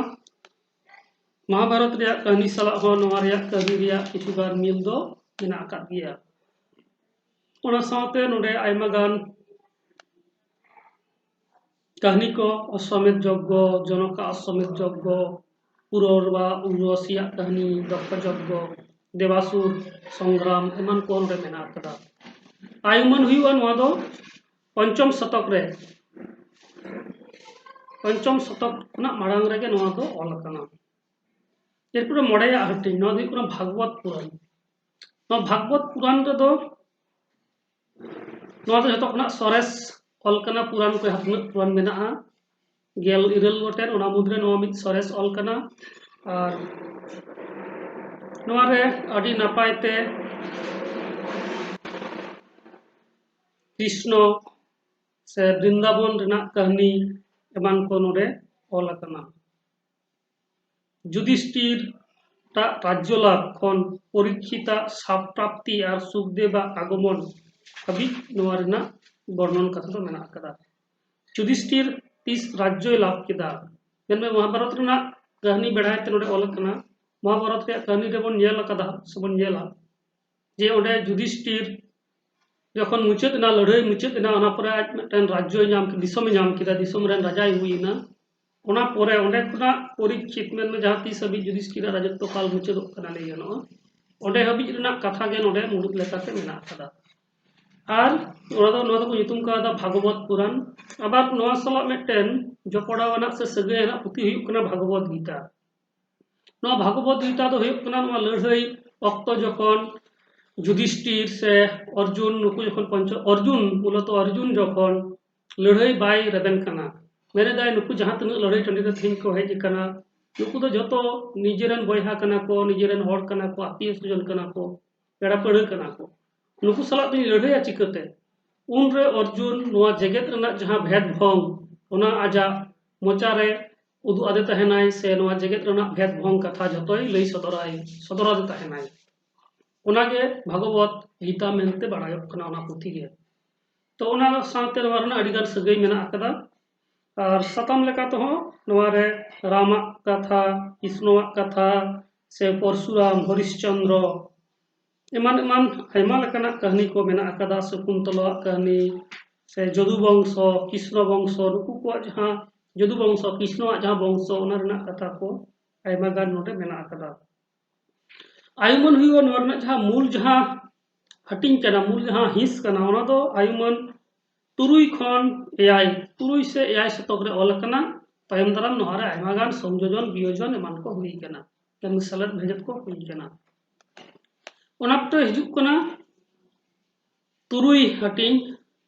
ᱢᱚᱦᱟᱵᱷᱟᱨᱚᱛ ᱨᱮᱭᱟᱜ ᱠᱟᱹᱦᱱᱤ ᱥᱟᱞᱟᱜ ᱦᱚᱸ ᱱᱚᱣᱟ ᱨᱮᱭᱟᱜ ᱠᱟᱹᱦᱱᱤ ᱨᱮᱭᱟᱜ ᱠᱤᱪᱷᱩ ᱜᱟᱱ ᱢᱤᱞ ᱫᱚ ᱢᱮᱱᱟᱜ ᱟᱠᱟᱫ ᱜᱮᱭᱟ᱾ ᱚᱱᱟ ᱥᱟᱶᱛᱮ ᱱᱚᱰᱮ ᱟᱭᱢᱟ ᱜᱟᱱ ᱠᱟᱹᱦᱱᱤ ᱠᱚ, ᱚᱥᱥᱚᱢᱮᱫᱷ ᱡᱚᱜᱽᱜᱚ, ᱡᱚᱱᱚᱠᱟᱜ ᱚᱥᱥᱚᱢᱮᱫᱷ ᱡᱚᱜᱽᱜᱚ, ᱯᱩᱨᱚᱨᱵᱟ ᱩᱨᱵᱚᱥᱤᱭᱟᱜ ᱠᱟᱹᱦᱱᱤ, ᱫᱚᱠᱠᱷᱚ ᱡᱚᱜᱽᱜᱚ, ᱫᱮᱵᱟᱥᱩᱨ ᱥᱚᱝᱜᱨᱟᱢ, ᱮᱢᱟᱱ ᱠᱚ ᱱᱚᱰᱮ ᱢᱮᱱᱟᱜ ᱟᱠᱟᱫᱟ᱾ ᱟᱭ ᱩᱢᱟᱹᱱ ᱦᱩᱭᱩᱜᱼᱟ ᱱᱚᱣᱟ ᱫᱚ ᱯᱚᱧᱪᱚᱢ ᱥᱚᱛᱚᱠ ᱨᱮ, ᱯᱚᱧᱪᱚᱢ ᱥᱚᱛᱚᱠ ᱠᱷᱚᱱᱟᱜ ᱢᱟᱲᱟᱝ ᱨᱮᱜᱮ ᱱᱚᱣᱟ ᱫᱚ ᱚᱞ ᱟᱠᱟᱱᱟ᱾ ᱮᱨᱯᱚᱨᱮ ᱢᱚᱬᱮᱭᱟᱜ ᱦᱟᱹᱴᱤᱧ, ᱱᱚᱣᱟ ᱫᱚ ᱦᱩᱭᱩᱜ ᱠᱟᱱᱟ ᱵᱷᱟᱜᱽᱵᱚᱛ ᱯᱩᱨᱟᱱ᱾ ᱱᱚᱣᱟ ᱵᱷᱟᱜᱽᱵᱚᱛ ᱯᱩᱨᱟᱱ ᱨᱮᱫᱚ ᱱᱚᱣᱟ ᱫᱚ ᱡᱷᱚᱛᱚ ᱠᱷᱚᱱᱟᱜ ᱥᱚᱨᱮᱥ ᱚᱞ ᱠᱟᱱᱟ ᱯᱩᱨᱟᱱ ᱠᱚ, ᱡᱟᱦᱟᱸ ᱛᱤᱱᱟᱹᱜ ᱯᱩᱨᱟᱱ ᱢᱮᱱᱟᱜᱼᱟ, ᱜᱮᱞ ᱤᱨᱟᱹᱞ ᱜᱚᱴᱮᱱ, ᱚᱱᱟ ᱢᱩᱫᱽᱨᱮ ᱱᱚᱣᱟ ᱢᱤᱫ ᱥᱚᱨᱮᱥ ᱚᱞ ᱠᱟᱱᱟ᱾ ᱟᱨ ᱱᱚᱣᱟ ᱨᱮ ᱟᱹᱰᱤ ᱱᱟᱯᱟᱭ ᱛᱮ ᱠᱨᱤᱥᱱᱚ ᱥᱮ ᱵᱨᱤᱱᱫᱟᱵᱚᱱ ᱨᱮᱱᱟᱜ ᱠᱟᱹᱦᱱᱤ ᱮᱢᱟᱱ ᱠᱚ ᱱᱚᱰᱮ ᱚᱞ ᱟᱠᱟᱱᱟ᱾ ᱡᱩᱫᱷᱤᱥᱴᱤᱨ ᱴᱟᱜ ᱨᱟᱡᱽᱡᱚ ᱞᱟᱵᱷ ᱠᱷᱚᱱ ᱯᱚᱨᱤᱠᱠᱷᱤᱛᱟᱜ ᱥᱟᱵ ᱯᱨᱟᱯᱛᱤ ᱟᱨ ᱥᱩᱠᱫᱮᱵᱟᱜ ᱟᱜᱚᱢᱚᱱ ᱦᱟᱹᱵᱤᱡ ᱱᱚᱣᱟ ᱨᱮᱱᱟᱜ ᱵᱚᱨᱱᱚᱱ ᱠᱟᱛᱷᱟ ᱫᱚ ᱢᱮᱱᱟᱜ ᱟᱠᱟᱫᱟ᱾ ᱡᱩᱫᱷᱤᱥᱴᱤᱨ ᱛᱤᱥ ᱨᱟᱡᱽᱡᱚᱭ ᱞᱟᱵᱷ ᱠᱮᱫᱟ? ᱢᱮᱱᱢᱮ ᱢᱚᱦᱟᱵᱷᱟᱨᱚᱛ ᱨᱮᱱᱟᱜ ᱠᱟᱹᱦᱱᱤ ᱵᱮᱲᱦᱟᱭ ᱛᱮ ᱱᱚᱰᱮ ᱚᱞ ᱟᱠᱟᱱᱟ᱾ ᱢᱚᱦᱟᱵᱷᱟᱨᱚᱛ ᱨᱮᱭᱟᱜ ᱠᱟᱹᱦᱱᱤ ᱨᱮᱵᱚᱱ ᱧᱮᱞ ᱟᱠᱟᱫᱟ ᱥᱮᱵᱚᱱ ᱧᱮᱞᱟ ᱡᱮ ᱚᱸᱰᱮ ᱡᱩᱫᱷᱤᱥᱴᱤᱨ ᱡᱚᱠᱷᱚᱱ ᱢᱩᱪᱟᱹᱫ ᱮᱱᱟ, ᱞᱟᱹᱲᱦᱟᱹᱭ ᱢᱩᱪᱟᱹᱫ ᱮᱱᱟ, ᱚᱱᱟ ᱯᱚᱨᱮ ᱟᱡ ᱢᱤᱫᱴᱮᱱ ᱨᱟᱡᱽᱡᱚᱭ ᱧᱟᱢ ᱠᱮᱫᱟ, ᱫᱤᱥᱚᱢᱮ ᱧᱟᱢ ᱠᱮᱫᱟ, ᱫᱤᱥᱚᱢ ᱨᱮᱱ ᱨᱟᱡᱟᱭ ᱦᱩᱭ ᱮᱱᱟ᱾ ᱚᱱᱟ ᱯᱚᱨᱮ ᱚᱸᱰᱮ ᱠᱷᱚᱱᱟᱜ ᱯᱚᱨᱤᱠᱠᱷᱤᱛ, ᱢᱮᱱᱢᱮ ᱡᱟᱦᱟᱸ ᱛᱤᱥ ᱦᱟᱹᱵᱤᱡ ᱡᱩᱫᱷᱤᱥᱴᱤᱨᱟᱜ ᱨᱟᱡᱚᱛᱛᱚ ᱠᱟᱞ ᱢᱩᱪᱟᱹᱫᱚᱜ ᱠᱟᱱᱟ ᱞᱟᱹᱭ ᱜᱟᱱᱚᱜᱼᱟ, ᱚᱸᱰᱮ ᱦᱟᱹᱵᱤᱡ ᱨᱮᱱᱟᱜ ᱠᱟᱛᱷᱟ ᱜᱮ ᱱᱚᱰᱮ ᱢᱩᱲᱩᱫ ᱞᱮᱠᱟᱛᱮ ᱢᱮᱱᱟᱜ ᱟᱠᱟᱫᱟ᱾ ᱟᱨ ᱚᱱᱟ ᱫᱚ, ᱱᱚᱣᱟ ᱫᱚᱠᱚ ᱧᱩᱛᱩᱢ ᱠᱟᱣᱫᱟ ᱵᱷᱟᱜᱚᱵᱚᱛ ᱯᱩᱨᱟᱱ᱾ ᱟᱵᱟᱨ ᱱᱚᱣᱟ ᱥᱟᱞᱟᱜ ᱢᱤᱫᱴᱮᱱ ᱡᱚᱯᱲᱟᱣ ᱟᱱᱟᱜ ᱥᱮ ᱥᱟᱹᱜᱟᱹᱭ ᱟᱱᱟᱜ ᱯᱩᱛᱷᱤ ᱦᱩᱭᱩᱜ ᱠᱟᱱᱟ ᱵᱷᱟᱜᱚᱵᱚᱛ ᱜᱤᱛᱟ᱾ ᱱᱚᱣᱟ ᱵᱷᱟᱜᱚᱵᱚᱛ ᱜᱤᱛᱟ ᱫᱚ ᱦᱩᱭᱩᱜ ᱠᱟᱱᱟ ᱱᱚᱣᱟ ᱞᱟᱹᱲᱦᱟᱹᱭ ᱚᱠᱛᱚ ᱡᱚᱠᱷᱚᱱ ᱡᱩᱫᱷᱤᱥᱴᱤᱨ ᱥᱮ ᱚᱨᱡᱩᱱ, ᱱᱩᱠᱩ ᱡᱚᱠᱷᱚᱱ ᱯᱚᱧᱪᱚ ᱚᱨᱡᱩᱱ, ᱢᱩᱞᱚᱛᱚ ᱚᱨᱡᱩᱱ ᱡᱚᱠᱷᱚᱱ ᱞᱟᱹᱲᱦᱟᱹᱭ ᱵᱟᱭ ᱨᱮᱵᱮᱱ ᱠᱟᱱᱟ, ᱢᱮᱱᱮᱫᱟᱭ, ᱱᱩᱠᱩ ᱡᱟᱦᱟᱸ ᱛᱤᱱᱟᱹᱜ ᱞᱟᱹᱲᱦᱟᱹᱭ ᱴᱟᱺᱰᱤ ᱨᱮ ᱛᱮᱦᱮᱧ ᱠᱚ ᱦᱮᱡ ᱟᱠᱟᱱᱟ, ᱱᱩᱠᱩ ᱫᱚ ᱡᱚᱛᱚ ᱱᱤᱡᱮᱨᱮᱱ ᱵᱚᱭᱦᱟ ᱠᱟᱱᱟ ᱠᱚ, ᱱᱤᱡᱮᱨᱮᱱ ᱦᱚᱲ ᱠᱟᱱᱟ ᱠᱚ, ᱟᱛᱤᱭᱚ ᱥᱩᱡᱚᱱ ᱠᱟᱱᱟ ᱠᱚ, ᱯᱮᱲᱟ ᱯᱟᱹᱲᱦᱟᱹ ᱠᱟᱱᱟ ᱠᱚ, ᱱᱩᱠᱩ ᱥᱟᱞᱟᱜ ᱫᱚᱧ ᱞᱟᱹᱲᱦᱟᱹᱭᱟ ᱪᱤᱠᱟᱹᱛᱮ? ᱩᱱᱨᱮ ᱚᱨᱡᱩᱱ ᱱᱚᱣᱟ ᱡᱮᱜᱮᱛ ᱨᱮᱱᱟᱜ ᱡᱟᱦᱟᱸ ᱵᱷᱮᱫ ᱵᱷᱚᱝ, ᱚᱱᱟ ᱟᱡᱟᱜ ᱢᱚᱪᱟᱨᱮ ᱩᱫᱩᱜ ᱟᱫᱮ ᱛᱟᱦᱮᱱᱟᱭ, ᱥᱮ ᱱᱚᱣᱟ ᱡᱮᱜᱮᱛ ᱨᱮᱱᱟᱜ ᱵᱷᱮᱫ ᱵᱷᱚᱝ ᱠᱟᱛᱷᱟ ᱡᱷᱚᱛᱚᱭ ᱞᱟᱹᱭ ᱥᱚᱫᱚᱨᱟᱭ, ᱥᱚᱫᱚᱨ ᱟᱫᱮ ᱛᱟᱦᱮᱱᱟᱭ᱾ ᱚᱱᱟᱜᱮ ᱵᱷᱟᱜᱚᱵᱚᱛ ᱜᱤᱛᱟ ᱢᱮᱱᱛᱮ ᱵᱟᱲᱟᱭᱚᱜ ᱠᱟᱱᱟ, ᱚᱱᱟ ᱯᱩᱛᱷᱤ ᱜᱮ᱾ ᱛᱚ ᱚᱱᱟ ᱥᱟᱶᱛᱮ ᱱᱚᱣᱟ ᱨᱮᱱᱟᱜ ᱟᱹᱰᱤᱜᱟᱱ ᱥᱟᱹᱜᱟᱹᱭ ᱢᱮᱱᱟᱜ ᱟᱠᱟᱫᱟ᱾ ᱟᱨ ᱥᱟᱛᱟᱢ ᱞᱮᱠᱟ ᱛᱮᱦᱚᱸ ᱱᱚᱣᱟ ᱨᱮ ᱨᱟᱢᱟᱜ ᱠᱟᱛᱷᱟ, ᱠᱨᱤᱥᱱᱚᱣᱟᱜ ᱠᱟᱛᱷᱟ, ᱥᱮ ᱯᱚᱨᱥᱩᱨᱟᱢ, ᱦᱚᱨᱤᱥᱪᱚᱱᱫᱨᱚ, ᱮᱢᱟᱱ ᱮᱢᱟᱱ ᱟᱭᱢᱟ ᱞᱮᱠᱟᱱᱟᱜ ᱠᱟᱹᱦᱱᱤ ᱠᱚ ᱢᱮᱱᱟᱜ ᱟᱠᱟᱫᱟ᱾ ᱥᱚᱠᱩᱱᱛᱚᱞᱟᱣᱟᱜ ᱠᱟᱹᱦᱱᱤ, ᱥᱮ ᱡᱚᱫᱩ ᱵᱚᱝᱥᱚ, ᱠᱨᱤᱥᱱᱚ ᱵᱚᱝᱥᱚ, ᱱᱩᱠᱩ ᱠᱚᱣᱟᱜ ᱡᱟᱦᱟᱸ ᱡᱚᱫᱩ ᱵᱚᱝᱥᱚ, ᱠᱨᱤᱥᱱᱚᱣᱟᱜ ᱡᱟᱦᱟᱸ ᱵᱚᱝᱥᱚ, ᱚᱱᱟ ᱨᱮᱱᱟᱜ ᱠᱟᱛᱷᱟ ᱠᱚ ᱟᱭᱢᱟ ᱜᱟᱱ ᱱᱚᱰᱮ ᱢᱮᱱᱟᱜ ᱟᱠᱟᱫᱟ᱾ ᱟᱭᱩᱢᱟᱹᱱ ᱦᱩᱭᱩᱜᱼᱟ ᱱᱚᱣᱟ ᱨᱮᱱᱟᱜ ᱡᱟᱦᱟᱸ ᱢᱩᱞ ᱡᱟᱦᱟᱸ ᱦᱟᱹᱴᱤᱧ ᱠᱟᱱᱟ, ᱢᱩᱞ ᱡᱟᱦᱟᱸ ᱦᱤᱸᱥ ᱠᱟᱱᱟ, ᱚᱱᱟ ᱫᱚ ᱟᱭᱩᱢᱟᱹᱱ ᱛᱩᱨᱩᱭ ᱠᱷᱚᱱ ᱮᱭᱟᱭ, ᱛᱩᱨᱩᱭ ᱥᱮ ᱮᱭᱟᱭ ᱥᱚᱛᱚᱠ ᱨᱮ ᱚᱞ ᱟᱠᱟᱱᱟ᱾ ᱛᱟᱭᱚᱢ ᱫᱟᱨᱟᱢ ᱱᱚᱣᱟ ᱨᱮ ᱟᱭᱢᱟ ᱜᱟᱱ ᱥᱚᱝᱡᱳᱡᱚᱱ ᱵᱤᱭᱳᱡᱚᱱ ᱮᱢᱟᱱ ᱠᱚ ᱦᱩᱭ ᱟᱠᱟᱱᱟ, ᱠᱟᱹᱢᱤ ᱥᱮᱞᱮᱫ ᱵᱷᱮᱡᱮᱫ ᱠᱚ ᱦᱩᱭ ᱟᱠᱟᱱᱟ᱾ ᱚᱱᱟ ᱛᱮ ᱦᱤᱡᱩᱜ ᱠᱟᱱᱟ ᱛᱩᱨᱩᱭ ᱦᱟᱹᱴᱤᱧ,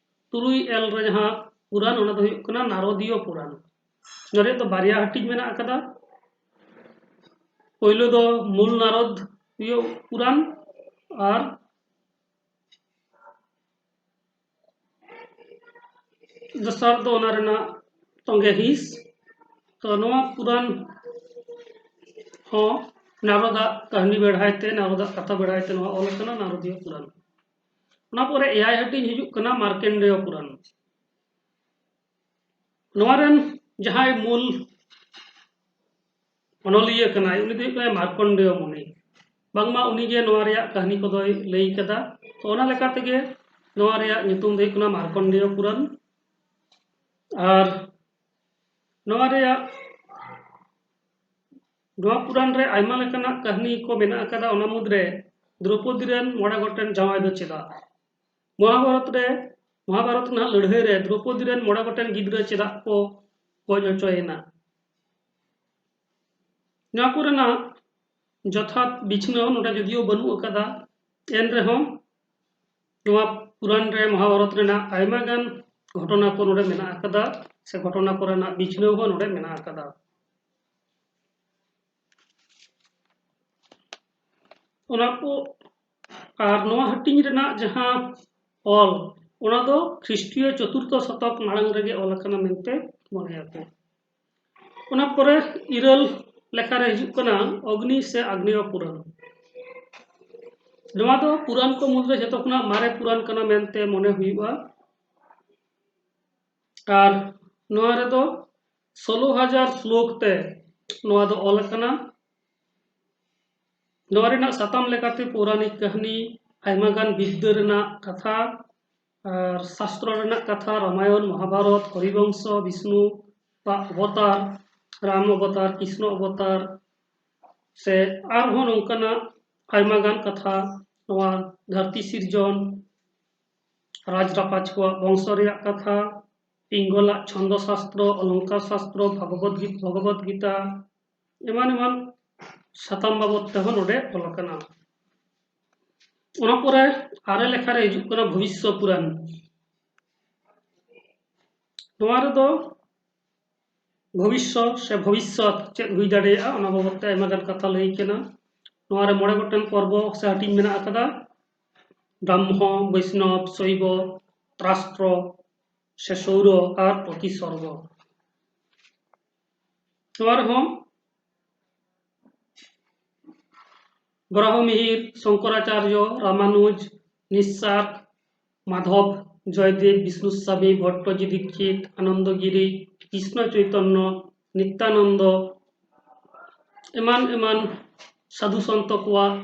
ᱛᱩᱨᱩᱭ ᱮᱞ ᱨᱮ ᱡᱟᱦᱟᱸ ᱯᱩᱨᱟᱱ, ᱚᱱᱟ ᱫᱚ ᱦᱩᱭᱩᱜ ᱠᱟᱱᱟ ᱱᱟᱨᱚᱫᱤᱭᱚ ᱯᱩᱨᱟᱱ᱾ ᱱᱚᱣᱟ ᱨᱮᱭᱟᱜ ᱫᱚ ᱵᱟᱨᱭᱟ ᱦᱟᱹᱴᱤᱧ ᱢᱮᱱᱟᱜ ᱟᱠᱟᱫᱟ᱾ ᱯᱳᱭᱞᱳ ᱫᱚ ᱢᱩᱞ ᱱᱟᱨᱚᱫᱤᱭᱚ ᱯᱩᱨᱟᱱ ᱟᱨ ᱫᱚᱥᱟᱨ ᱫᱚ ᱚᱱᱟ ᱨᱮᱱᱟᱜ ᱛᱚᱸᱜᱮ ᱦᱤᱸᱥ᱾ ᱛᱚ ᱱᱚᱣᱟ ᱯᱩᱨᱟᱱ ᱦᱚᱸ ᱱᱟᱨᱚᱫᱟᱜ ᱠᱟᱹᱦᱱᱤ ᱵᱮᱲᱦᱟᱭ ᱛᱮ, ᱱᱟᱨᱚᱫᱟᱜ ᱠᱟᱛᱷᱟ ᱵᱮᱲᱦᱟᱭ ᱛᱮ ᱱᱚᱣᱟ ᱚᱞ ᱟᱠᱟᱱᱟ, ᱱᱟᱨᱚᱫᱤᱭᱚ ᱯᱩᱨᱟᱱ᱾ ᱚᱱᱟ ᱯᱚᱨᱮ ᱮᱭᱟᱭ ᱦᱟᱹᱴᱤᱧ ᱦᱤᱡᱩᱜ ᱠᱟᱱᱟ ᱢᱟᱨᱠᱮᱱᱰᱮᱭᱚ ᱯᱩᱨᱟᱱ᱾ ᱱᱚᱣᱟ ᱨᱮᱱ ᱡᱟᱦᱟᱸᱭ ᱢᱩᱞ ᱚᱱᱚᱞᱤᱭᱟᱹ ᱠᱟᱱᱟᱭ, ᱩᱱᱤ ᱫᱚ ᱦᱩᱭᱩᱜ ᱠᱟᱱᱟᱭ ᱢᱟᱨᱠᱚᱱᱰᱮᱭᱚ ᱢᱩᱱᱤ᱾ ᱵᱟᱝᱢᱟ ᱩᱱᱤᱜᱮ ᱱᱚᱣᱟ ᱨᱮᱭᱟᱜ ᱠᱟᱹᱦᱱᱤ ᱠᱚᱫᱚᱭ ᱞᱟᱹᱭ ᱠᱟᱫᱟ᱾ ᱛᱚ ᱚᱱᱟ ᱞᱮᱠᱟ ᱛᱮᱜᱮ ᱱᱚᱣᱟ ᱨᱮᱭᱟᱜ ᱧᱩᱛᱩᱢ ᱫᱚ ᱦᱩᱭᱩᱜ ᱠᱟᱱᱟ ᱢᱟᱨᱠᱚᱱᱰᱮᱭᱚ ᱯᱩᱨᱟᱱ᱾ ᱟᱨ ᱱᱚᱣᱟ ᱨᱮᱭᱟᱜ, ᱱᱚᱣᱟ ᱯᱩᱨᱟᱱ ᱨᱮ ᱟᱭᱢᱟ ᱞᱮᱠᱟᱱᱟᱜ ᱠᱟᱹᱦᱱᱤ ᱠᱚ ᱢᱮᱱᱟᱜ ᱟᱠᱟᱫᱟ᱾ ᱚᱱᱟ ᱢᱩᱫᱽᱨᱮ ᱫᱨᱚᱯᱚᱫᱤ ᱨᱮᱱ ᱢᱚᱬᱮ ᱜᱚᱴᱮᱱ ᱡᱟᱶᱟᱭ ᱫᱚ ᱪᱮᱫᱟᱜ? ᱢᱚᱦᱟᱵᱷᱟᱨᱚᱛ ᱨᱮ, ᱢᱚᱦᱟᱵᱷᱟᱨᱚᱛ ᱨᱮᱱᱟᱜ ᱞᱟᱹᱲᱦᱟᱹᱭ ᱨᱮ ᱫᱨᱚᱯᱚᱫᱤ ᱨᱮᱱ ᱢᱚᱬᱮ ᱜᱚᱴᱮᱱ ᱜᱤᱫᱽᱨᱟᱹ ᱪᱮᱫᱟᱜ ᱠᱚ ᱜᱚᱡ ᱦᱚᱪᱚᱭᱮᱱᱟ? ᱱᱚᱣᱟ ᱠᱚᱨᱮᱱᱟᱜ ᱡᱚᱛᱷᱟᱛ ᱵᱤᱪᱷᱱᱟᱹᱣ ᱱᱚᱰᱮ ᱡᱩᱫᱤᱭᱳ ᱵᱟᱹᱱᱩᱜ ᱟᱠᱟᱫᱟ, ᱮᱱ ᱨᱮᱦᱚᱸ ᱱᱚᱣᱟ ᱯᱩᱨᱟᱱ ᱨᱮ, ᱢᱚᱦᱟᱵᱷᱟᱨᱚᱛ ᱨᱮᱱᱟᱜ ᱟᱭᱢᱟ ᱜᱟᱱ ᱜᱷᱚᱴᱚᱱᱟ ᱠᱚ ᱱᱚᱰᱮ ᱢᱮᱱᱟᱜ ᱟᱠᱟᱫᱟ, ᱥᱮ ᱜᱷᱚᱴᱚᱱᱟ ᱠᱚᱨᱮᱱᱟᱜ ᱵᱤᱪᱷᱱᱟᱹᱣ ᱦᱚᱸ ᱱᱚᱰᱮ ᱢᱮᱱᱟᱜ ᱟᱠᱟᱫᱟ᱾ ᱚᱱᱟ ᱠᱚ, ᱟᱨ ᱱᱚᱣᱟ ᱦᱟᱹᱴᱤᱧ ᱨᱮᱱᱟᱜ ᱡᱟᱦᱟᱸ ᱚᱞ, ᱚᱱᱟ ᱫᱚ ᱠᱷᱨᱤᱥᱴᱤᱭᱚ ᱪᱚᱛᱩᱨᱛᱷᱚ ᱥᱚᱛᱚᱠ ᱢᱟᱲᱟᱝ ᱨᱮᱜᱮ ᱚᱞ ᱟᱠᱟᱱᱟ ᱢᱮᱱᱛᱮ ᱢᱚᱱᱮᱭᱟᱠᱚ᱾ ᱚᱱᱟ ᱯᱚᱨᱮ ᱤᱨᱟᱹᱞ ᱞᱮᱠᱷᱟ ᱨᱮ ᱦᱤᱡᱩᱜ ᱠᱟᱱᱟ ᱚᱜᱽᱱᱤ ᱥᱮ ᱟᱜᱽᱱᱮᱭᱚ ᱯᱩᱨᱟᱱ᱾ ᱱᱚᱣᱟ ᱫᱚ ᱯᱩᱨᱟᱱ ᱠᱚ ᱢᱩᱫᱽᱨᱮ ᱡᱷᱚᱛᱚ ᱠᱷᱚᱱᱟᱜ ᱢᱟᱨᱮ ᱯᱩᱨᱟᱱ ᱠᱟᱱᱟ ᱢᱮᱱᱛᱮ ᱢᱚᱱᱮ ᱦᱩᱭᱩᱜᱼᱟ᱾ ᱟᱨ ᱱᱚᱣᱟ ᱨᱮᱫᱚ ᱥᱳᱞᱳ ᱦᱟᱡᱟᱨ ᱥᱞᱳᱠ ᱛᱮ ᱱᱚᱣᱟ ᱫᱚ ᱚᱞ ᱟᱠᱟᱱᱟ᱾ ᱱᱚᱣᱟ ᱨᱮᱱᱟᱜ ᱥᱟᱛᱟᱢ ᱞᱮᱠᱟᱛᱮ ᱯᱳᱨᱟᱱᱤᱠ ᱠᱟᱹᱦᱱᱤ, ᱟᱭᱢᱟ ᱜᱟᱱ ᱵᱤᱫᱽᱫᱟᱹ ᱨᱮᱱᱟᱜ ᱠᱟᱛᱷᱟ, ᱟᱨ ᱥᱟᱥᱛᱨᱚ ᱨᱮᱱᱟᱜ ᱠᱟᱛᱷᱟ, ᱨᱟᱢᱟᱭᱚᱱ, ᱢᱚᱦᱟᱵᱷᱟᱨᱚᱛ, ᱦᱚᱨᱤᱵᱚᱝᱥᱚ, ᱵᱤᱥᱱᱩ ᱟᱜ ᱚᱵᱚᱛᱟᱨ, ᱨᱟᱢ ᱚᱵᱚᱛᱟᱨ, ᱠᱨᱤᱥᱱᱚ ᱚᱵᱚᱛᱟᱨ, ᱥᱮ ᱟᱨᱦᱚᱸ ᱱᱚᱝᱠᱟᱱᱟᱜ ᱟᱭᱢᱟ ᱜᱟᱱ ᱠᱟᱛᱷᱟ ᱱᱚᱣᱟ ᱫᱷᱟᱹᱨᱛᱤ ᱥᱤᱨᱡᱚᱱ, ᱨᱟᱡᱽ ᱨᱟᱯᱟᱡᱽ ᱠᱚᱣᱟᱜ ᱵᱚᱝᱥᱚ ᱨᱮᱭᱟᱜ ᱠᱟᱛᱷᱟ, ᱯᱤᱝᱜᱚᱞᱟᱜ ᱪᱷᱚᱱᱫᱚ ᱥᱟᱥᱛᱨᱚ, ᱚᱞᱚᱝᱠᱟᱨ ᱥᱟᱥᱛᱨᱚ, ᱵᱷᱚᱜᱚᱵᱚᱫ ᱜᱤ-, ᱵᱷᱚᱜᱚᱵᱚᱫ ᱜᱤᱛᱟ, ᱮᱢᱟᱱ ᱮᱢᱟᱱ ᱥᱟᱛᱟᱢ ᱵᱟᱵᱚᱫ ᱛᱮᱦᱚᱸ ᱱᱚᱰᱮ ᱚᱞ ᱟᱠᱟᱱᱟ᱾ ᱚᱱᱟ ᱯᱚᱨᱮ ᱟᱨᱮ ᱞᱮᱠᱷᱟ ᱨᱮ ᱦᱤᱡᱩᱜ ᱠᱟᱱᱟ ᱵᱷᱚᱵᱤᱥᱥᱚ ᱯᱩᱨᱟᱱ᱾ ᱱᱚᱣᱟ ᱨᱮᱫᱚ ᱵᱷᱚᱵᱤᱥᱥᱚ ᱥᱮ ᱵᱷᱚᱵᱤᱥᱥᱚᱛ ᱪᱮᱫ ᱦᱩᱭ ᱫᱟᱲᱮᱭᱟᱜᱼᱟ, ᱚᱱᱟ ᱵᱟᱵᱚᱫ ᱛᱮ ᱟᱭᱢᱟ ᱜᱟᱱ ᱠᱟᱛᱷᱟ ᱞᱟᱹᱭ ᱠᱟᱱᱟ᱾ ᱱᱚᱣᱟ ᱨᱮ ᱢᱚᱬᱮ ᱜᱚᱴᱮᱱ ᱯᱚᱨᱵᱚ ᱥᱮ ᱦᱟᱹᱴᱤᱧ ᱢᱮᱱᱟᱜ ᱟᱠᱟᱫᱟ, ᱵᱨᱟᱦᱢᱚ, ᱵᱳᱭᱥᱱᱚᱵ, ᱥᱚᱭᱵᱚ, ᱛᱨᱟᱥᱴᱨᱚ ᱥᱮ ᱥᱚᱣᱨᱚ ᱟᱨ ᱯᱨᱚᱛᱤᱥᱚᱨᱜᱚ᱾ ᱱᱚᱣᱟ ᱨᱮᱦᱚᱸ ᱵᱨᱟᱦᱢᱚ ᱢᱤᱦᱤᱨ, ᱥᱚᱝᱠᱚᱨᱟᱪᱟᱨᱡᱚ, ᱨᱟᱢᱟᱱᱩᱡ, ᱱᱤᱥᱥᱟᱨ, ᱢᱟᱫᱷᱚᱵ, ᱡᱚᱭᱫᱮᱵ, ᱵᱤᱥᱱᱩ ᱥᱟᱢᱤ, ᱵᱷᱚᱴᱴᱚᱡᱤ ᱫᱤᱠᱠᱷᱤᱛ, ᱟᱱᱚᱱᱫᱚ ᱜᱤᱨᱤ, ᱠᱨᱤᱥᱱᱚ ᱪᱳᱭᱛᱚᱱᱱᱚ, ᱱᱤᱛᱭᱟᱱᱚᱱᱫᱚ, ᱮᱢᱟᱱ ᱮᱢᱟᱱ ᱥᱟᱫᱷᱩ ᱥᱚᱱᱛᱚ ᱠᱚᱣᱟᱜ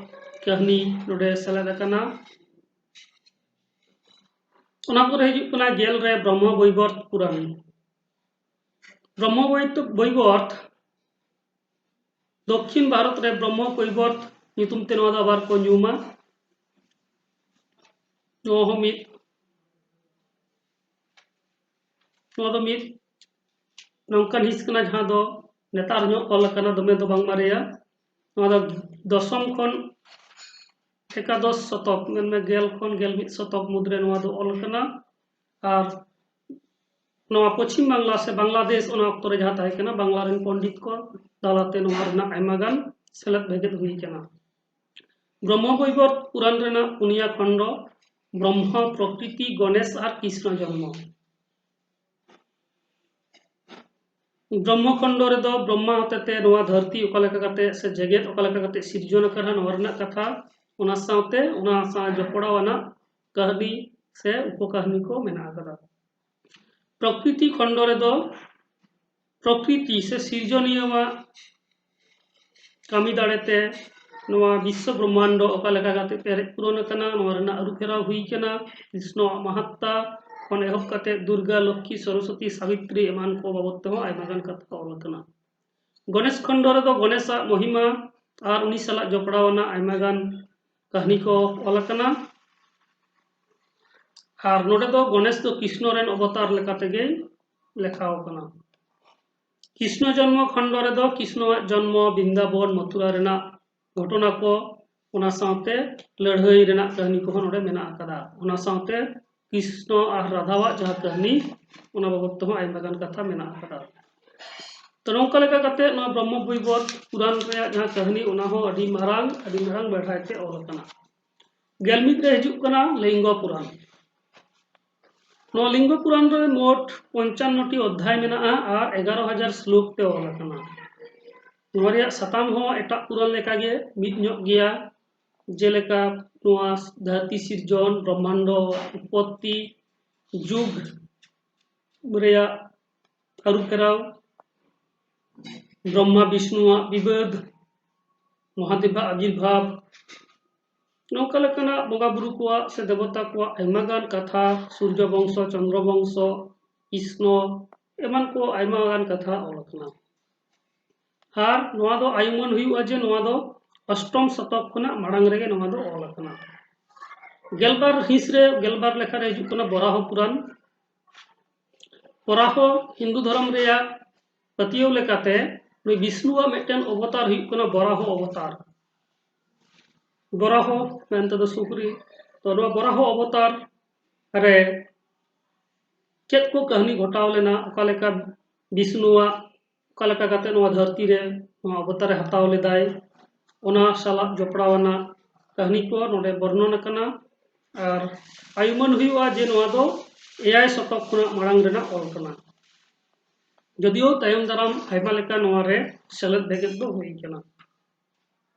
ᱠᱟᱹᱦᱱᱤ ᱱᱚᱰᱮ ᱥᱮᱞᱮᱫ ᱟᱠᱟᱱᱟ᱾ ᱚᱱᱟ ᱯᱚᱨᱮ ᱦᱤᱡᱩᱜ ᱠᱟᱱᱟ ᱜᱮᱞ ᱨᱮ ᱵᱨᱚᱦᱢᱚ ᱵᱳᱭᱵᱚᱨᱛ ᱯᱩᱨᱟᱱ᱾ ᱵᱨᱚᱦᱢᱚ ᱵᱳᱭᱛ-, ᱵᱳᱭᱵᱚᱨᱛ ᱫᱚᱠᱠᱷᱤᱱ ᱵᱷᱟᱨᱚᱛ ᱨᱮ ᱵᱨᱚᱦᱢᱚ ᱵᱳᱭᱵᱚᱨᱛ ᱧᱩᱛᱩᱢ ᱛᱮ ᱱᱚᱣᱟ ᱫᱚ ᱟᱵᱟᱨ ᱠᱚ ᱧᱩᱢᱟ᱾ ᱱᱚᱣᱟ ᱦᱚᱸ ᱢᱤᱫ, ᱱᱚᱣᱟ ᱫᱚ ᱢᱤᱫ ᱱᱚᱝᱠᱟᱱ ᱦᱤᱸᱥ ᱠᱟᱱᱟ ᱡᱟᱦᱟᱸ ᱫᱚ ᱱᱮᱛᱟᱨ ᱧᱚᱜ ᱚᱞ ᱟᱠᱟᱱᱟ, ᱫᱚᱢᱮ ᱫᱚ ᱵᱟᱝ ᱢᱟᱨᱮᱭᱟ᱾ ᱱᱚᱣᱟ ᱫᱚ ᱫᱚᱥᱚᱢ ᱠᱷᱚᱱ ᱮᱠᱟᱫᱚᱥ ᱥᱚᱛᱚᱠ, ᱢᱮᱱᱢᱮ ᱜᱮᱞ ᱠᱷᱚᱱ ᱜᱮᱞ ᱢᱤᱫ ᱥᱚᱛᱚᱠ ᱢᱩᱫᱽᱨᱮ ᱱᱚᱣᱟ ᱫᱚ ᱚᱞ ᱟᱠᱟᱱᱟ᱾ ᱟᱨ ᱱᱚᱣᱟ ᱯᱚᱪᱷᱤᱢ ᱵᱟᱝᱞᱟ ᱥᱮ ᱵᱟᱝᱞᱟᱫᱮᱥ ᱚᱱᱟ ᱚᱠᱛᱚ ᱨᱮ ᱡᱟᱦᱟᱸ ᱛᱟᱦᱮᱸ ᱠᱟᱱᱟ, ᱵᱟᱝᱞᱟ ᱨᱮᱱ ᱯᱚᱱᱰᱤᱛ ᱠᱚ ᱛᱟᱞᱟᱛᱮ ᱱᱚᱣᱟ ᱨᱮᱱᱟᱜ ᱟᱭᱢᱟ ᱜᱟᱱ ᱥᱮᱞᱮᱫ ᱵᱷᱮᱜᱮᱫ ᱦᱩᱭ ᱠᱟᱱᱟ᱾ ᱵᱨᱚᱦᱢᱚ ᱵᱳᱭᱵᱚᱨᱛ ᱯᱩᱨᱟᱱ ᱨᱮᱱᱟᱜ ᱯᱩᱱᱭᱟ ᱠᱷᱚᱱᱰᱚ, ᱵᱨᱚᱦᱢᱟ, ᱯᱨᱚᱠᱨᱤᱛᱤ, ᱜᱚᱱᱮᱥ ᱟᱨ ᱠᱨᱤᱥᱱᱚ ᱡᱚᱱᱢᱚ᱾ ᱵᱨᱚᱦᱢᱚ ᱠᱷᱚᱱᱰᱚ ᱨᱮᱫᱚ ᱵᱨᱚᱦᱢᱟ ᱦᱚᱛᱮᱛᱮ ᱱᱚᱣᱟ ᱫᱷᱟᱹᱨᱛᱤ ᱚᱠᱟ ᱞᱮᱠᱟ ᱠᱟᱛᱮ ᱥᱮ ᱡᱮᱜᱮᱛ ᱚᱠᱟ ᱞᱮᱠᱟ ᱠᱟᱛᱮ ᱥᱤᱨᱡᱚᱱ ᱟᱠᱟᱱᱟ, ᱱᱚᱣᱟ ᱨᱮᱱᱟᱜ ᱠᱟᱛᱷᱟ, ᱚᱱᱟ ᱥᱟᱶᱛᱮ ᱚᱱᱟ ᱥᱟᱶ ᱡᱚᱯᱲᱟᱣ ᱟᱱᱟᱜ ᱠᱟᱹᱦᱱᱤ ᱥᱮ ᱩᱯᱚᱠᱟᱹᱦᱱᱤ ᱠᱚ ᱢᱮᱱᱟᱜ ᱟᱠᱟᱫᱟ᱾ ᱯᱨᱚᱠᱨᱤᱛᱤ ᱠᱷᱚᱱᱰᱚ ᱨᱮᱫᱚ ᱯᱨᱚᱠᱨᱤᱛᱤ ᱥᱮ ᱥᱤᱨᱡᱚᱱᱤᱭᱟᱹᱣᱟᱜ ᱠᱟᱹᱢᱤ ᱫᱟᱲᱮᱛᱮ ᱱᱚᱣᱟ ᱵᱤᱥᱥᱚ ᱵᱨᱚᱦᱢᱟᱱᱰᱚ ᱚᱠᱟ ᱞᱮᱠᱟ ᱠᱟᱛᱮ ᱯᱮᱨᱮᱡ ᱯᱩᱨᱚᱱ ᱟᱠᱟᱱᱟ, ᱱᱚᱣᱟ ᱨᱮᱱᱟᱜ ᱟᱹᱨᱩ ᱯᱷᱮᱨᱟᱣ ᱦᱩᱭ ᱟᱠᱟᱱᱟ, ᱠᱨᱤᱥᱱᱚᱣᱟᱜ ᱢᱟᱦᱟᱛᱛᱟ ᱠᱷᱚᱱ ᱮᱦᱚᱵ ᱠᱟᱛᱮ ᱫᱩᱨᱜᱟ, ᱞᱚᱠᱠᱷᱤ, ᱥᱚᱨᱚᱥᱚᱛᱤ, ᱥᱟᱵᱤᱛᱨᱤ ᱮᱢᱟᱱ ᱠᱚ ᱵᱟᱵᱚᱫ ᱛᱮᱦᱚᱸ ᱟᱭᱢᱟ ᱜᱟᱱ ᱠᱟᱛᱷᱟ ᱚᱞ ᱟᱠᱟᱱᱟ᱾ ᱜᱚᱱᱮᱥ ᱠᱷᱚᱱᱰᱚ ᱨᱮᱫᱚ ᱜᱚᱱᱮᱥᱟᱜ ᱢᱚᱦᱤᱢᱟ ᱟᱨ ᱩᱱᱤ ᱥᱟᱞᱟᱜ ᱡᱚᱯᱲᱟᱣ ᱟᱱᱟᱜ ᱟᱭᱢᱟ ᱜᱟᱱ ᱠᱟᱹᱦᱱᱤ ᱠᱚ ᱚᱞ ᱟᱠᱟᱱᱟ᱾ ᱟᱨ ᱱᱚᱰᱮ ᱫᱚ ᱜᱚᱱᱮᱥ ᱫᱚ ᱠᱨᱤᱥᱱᱚ ᱨᱮᱱ ᱚᱵᱚᱛᱟᱨ ᱞᱮᱠᱟ ᱛᱮᱜᱮᱭ ᱞᱮᱠᱷᱟᱣ ᱟᱠᱟᱱᱟ᱾ ᱠᱨᱤᱥᱱᱚ ᱡᱚᱱᱢᱚ ᱠᱷᱚᱱᱰᱚ ᱨᱮᱫᱚ ᱠᱨᱤᱥᱱᱚᱣᱟᱜ ᱡᱚᱱᱢᱚ, ᱵᱤᱱᱫᱟᱵᱚᱱ, ᱢᱚᱛᱷᱩᱨᱟ ᱨᱮᱱᱟᱜ ᱜᱷᱚᱴᱚᱱᱟ ᱠᱚ, ᱚᱱᱟ ᱥᱟᱶᱛᱮ ᱞᱟᱹᱲᱦᱟᱹᱭ ᱨᱮᱱᱟᱜ ᱠᱟᱹᱦᱱᱤ ᱠᱚᱦᱚᱸ ᱱᱚᱰᱮ ᱢᱮᱱᱟᱜ ᱟᱠᱟᱫᱟ᱾ ᱚᱱᱟ ᱥᱟᱶᱛᱮ ᱠᱨᱤᱥᱱᱚ ᱟᱨ ᱨᱟᱫᱷᱟᱣᱟᱜ ᱡᱟᱦᱟᱸ ᱠᱟᱹᱦᱱᱤ, ᱚᱱᱟ ᱵᱟᱵᱚᱫ ᱛᱮᱦᱚᱸ ᱟᱭᱢᱟ ᱜᱟᱱ ᱠᱟᱛᱷᱟ ᱢᱮᱱᱟᱜ ᱟᱠᱟᱫᱟ᱾ ᱛᱚ, ᱱᱚᱝᱠᱟ ᱞᱮᱠᱟ ᱠᱟᱛᱮ ᱱᱚᱣᱟ ᱵᱨᱚᱦᱢᱚ ᱵᱳᱭᱵᱚᱨᱛ ᱯᱩᱨᱟᱱ ᱨᱮᱭᱟᱜ ᱡᱟᱦᱟᱸ ᱠᱟᱹᱦᱱᱤ, ᱚᱱᱟ ᱦᱚᱸ ᱟᱹᱰᱤ ᱢᱟᱨᱟᱝ, ᱟᱹᱰᱤ ᱢᱟᱨᱟᱝ ᱵᱮᱲᱦᱟᱭ ᱛᱮ ᱚᱞ ᱟᱠᱟᱱᱟ᱾ ᱜᱮᱞ ᱢᱤᱫ ᱨᱮ ᱦᱤᱡᱩᱜ ᱠᱟᱱᱟ ᱞᱤᱝᱜᱚ ᱯᱩᱨᱟᱱ᱾ ᱱᱚᱣᱟ ᱞᱤᱝᱜᱚ ᱯᱩᱨᱟᱱ ᱨᱮ ᱢᱳᱴ ᱯᱚᱧᱪᱟᱱᱱᱚ ᱴᱤ ᱚᱫᱷᱭᱟᱭ ᱢᱮᱱᱟᱜᱼᱟ ᱟᱨ ᱮᱜᱟᱨᱚ ᱦᱟᱡᱟᱨ ᱥᱞᱳᱠ ᱛᱮ ᱚᱞ ᱟᱠᱟᱱᱟ᱾ ᱱᱚᱣᱟ ᱨᱮᱭᱟᱜ ᱥᱟᱛᱟᱢ ᱦᱚᱸ ᱮᱴᱟᱜ ᱯᱩᱨᱟᱱ ᱞᱮᱠᱟᱜᱮ ᱢᱤᱫ ᱧᱚᱜ ᱜᱮᱭᱟ, ᱡᱮᱞᱮᱠᱟ ᱱᱚᱣᱟ ᱫᱷᱟᱹᱨᱛᱤ ᱥᱤᱨᱡᱚᱱ, ᱵᱨᱚᱦᱢᱟᱱᱰᱚ ᱩᱛᱯᱚᱛᱛᱤ, ᱡᱩᱜᱽ ᱨᱮᱭᱟᱜ ᱟᱹᱨᱩ ᱯᱷᱮᱨᱟᱣ, ᱵᱨᱚᱦᱢᱟ ᱵᱤᱥᱱᱩᱣᱟᱜ ᱵᱤᱵᱟᱹᱫ, ᱢᱚᱦᱟᱫᱮᱵᱟᱜ ᱟᱵᱤᱨᱵᱷᱟᱵ, ᱱᱚᱝᱠᱟ ᱞᱮᱠᱟᱱᱟᱜ ᱵᱚᱸᱜᱟ ᱵᱩᱨᱩ ᱠᱚᱣᱟᱜ ᱥᱮ ᱫᱮᱵᱚᱛᱟ ᱠᱚᱣᱟᱜ ᱟᱭᱢᱟ ᱜᱟᱱ ᱠᱟᱛᱷᱟ, ᱥᱩᱨᱡᱚ ᱵᱚᱝᱥᱚ, ᱪᱚᱱᱫᱨᱚ ᱵᱚᱝᱥᱚ, ᱠᱨᱤᱥᱱᱚ, ᱮᱢᱟᱱ ᱠᱚ ᱟᱭᱢᱟ ᱜᱟᱱ ᱠᱟᱛᱷᱟ ᱚᱞ ᱟᱠᱟᱱᱟ᱾ ᱟᱨ ᱱᱚᱣᱟ ᱫᱚ ᱟᱭᱩᱢᱟᱹᱱ ᱦᱩᱭᱩᱜᱼᱟ ᱡᱮ ᱱᱚᱣᱟ ᱫᱚ ᱚᱥᱴᱚᱢ ᱥᱚᱛᱚᱠ ᱠᱷᱚᱱᱟᱜ ᱢᱟᱲᱟᱝ ᱨᱮᱜᱮ ᱱᱚᱣᱟ ᱫᱚ ᱚᱞ ᱟᱠᱟᱱᱟ᱾ ᱜᱮᱞᱵᱟᱨ ᱦᱤᱸᱥ ᱨᱮ, ᱜᱮᱞᱵᱟᱨ ᱞᱮᱠᱷᱟ ᱨᱮ ᱦᱤᱡᱩᱜ ᱠᱟᱱᱟ ᱵᱚᱨᱟᱦᱚ ᱯᱩᱨᱟᱱ᱾ ᱵᱚᱨᱟᱦᱚ ᱦᱤᱱᱫᱩ ᱫᱷᱚᱨᱚᱢ ᱨᱮᱭᱟᱜ ᱯᱟᱹᱛᱭᱟᱹᱣ ᱞᱮᱠᱟᱛᱮ ᱱᱩᱭ ᱵᱤᱥᱱᱩᱣᱟᱜ ᱢᱤᱫᱴᱮᱱ ᱚᱵᱚᱛᱟᱨ ᱦᱩᱭᱩᱜ ᱠᱟᱱᱟ ᱵᱚᱨᱟᱦᱚ ᱚᱵᱚᱛᱟᱨ᱾ ᱵᱚᱨᱟᱦᱚ ᱢᱮᱱᱛᱮ ᱫᱚ ᱥᱩᱠᱨᱤ᱾ ᱛᱚ ᱱᱚᱣᱟ ᱵᱚᱨᱟᱦᱚ ᱚᱵᱚᱛᱟᱨ ᱨᱮ ᱪᱮᱫ ᱠᱚ ᱠᱟᱹᱦᱱᱤ ᱜᱷᱚᱴᱟᱣ ᱞᱮᱱᱟ, ᱚᱠᱟ ᱞᱮᱠᱟ ᱵᱤᱥᱱᱩᱣᱟᱜ, ᱚᱠᱟ ᱞᱮᱠᱟ ᱠᱟᱛᱮ ᱱᱚᱣᱟ ᱫᱷᱟᱹᱨᱛᱤ ᱨᱮ ᱱᱚᱣᱟ ᱚᱵᱚᱛᱟᱨᱮ ᱦᱟᱛᱟᱣ ᱞᱮᱫᱟᱭ, ᱚᱱᱟ ᱥᱟᱞᱟᱜ ᱡᱚᱯᱲᱟᱣ ᱟᱱᱟᱜ ᱠᱟᱹᱦᱱᱤ ᱠᱚ ᱱᱚᱰᱮ ᱵᱚᱨᱱᱚᱱ ᱟᱠᱟᱱᱟ᱾ ᱟᱨ ᱟᱭᱩᱢᱟᱹᱱ ᱦᱩᱭᱩᱜᱼᱟ ᱡᱮ ᱱᱚᱣᱟ ᱫᱚ ᱮᱭᱟᱭ ᱥᱚᱛᱚᱠ ᱠᱷᱚᱱᱟᱜ ᱢᱟᱲᱟᱝ ᱨᱮᱱᱟᱜ ᱚᱞ ᱠᱟᱱᱟ, ᱡᱚᱫᱤᱭᱳ ᱛᱟᱭᱚᱢ ᱫᱟᱨᱟᱢ ᱟᱭᱢᱟ ᱞᱮᱠᱟ ᱱᱚᱣᱟ ᱨᱮ ᱥᱮᱞᱮᱫ ᱵᱷᱮᱜᱮᱫ ᱫᱚ ᱦᱩᱭ ᱠᱟᱱᱟ᱾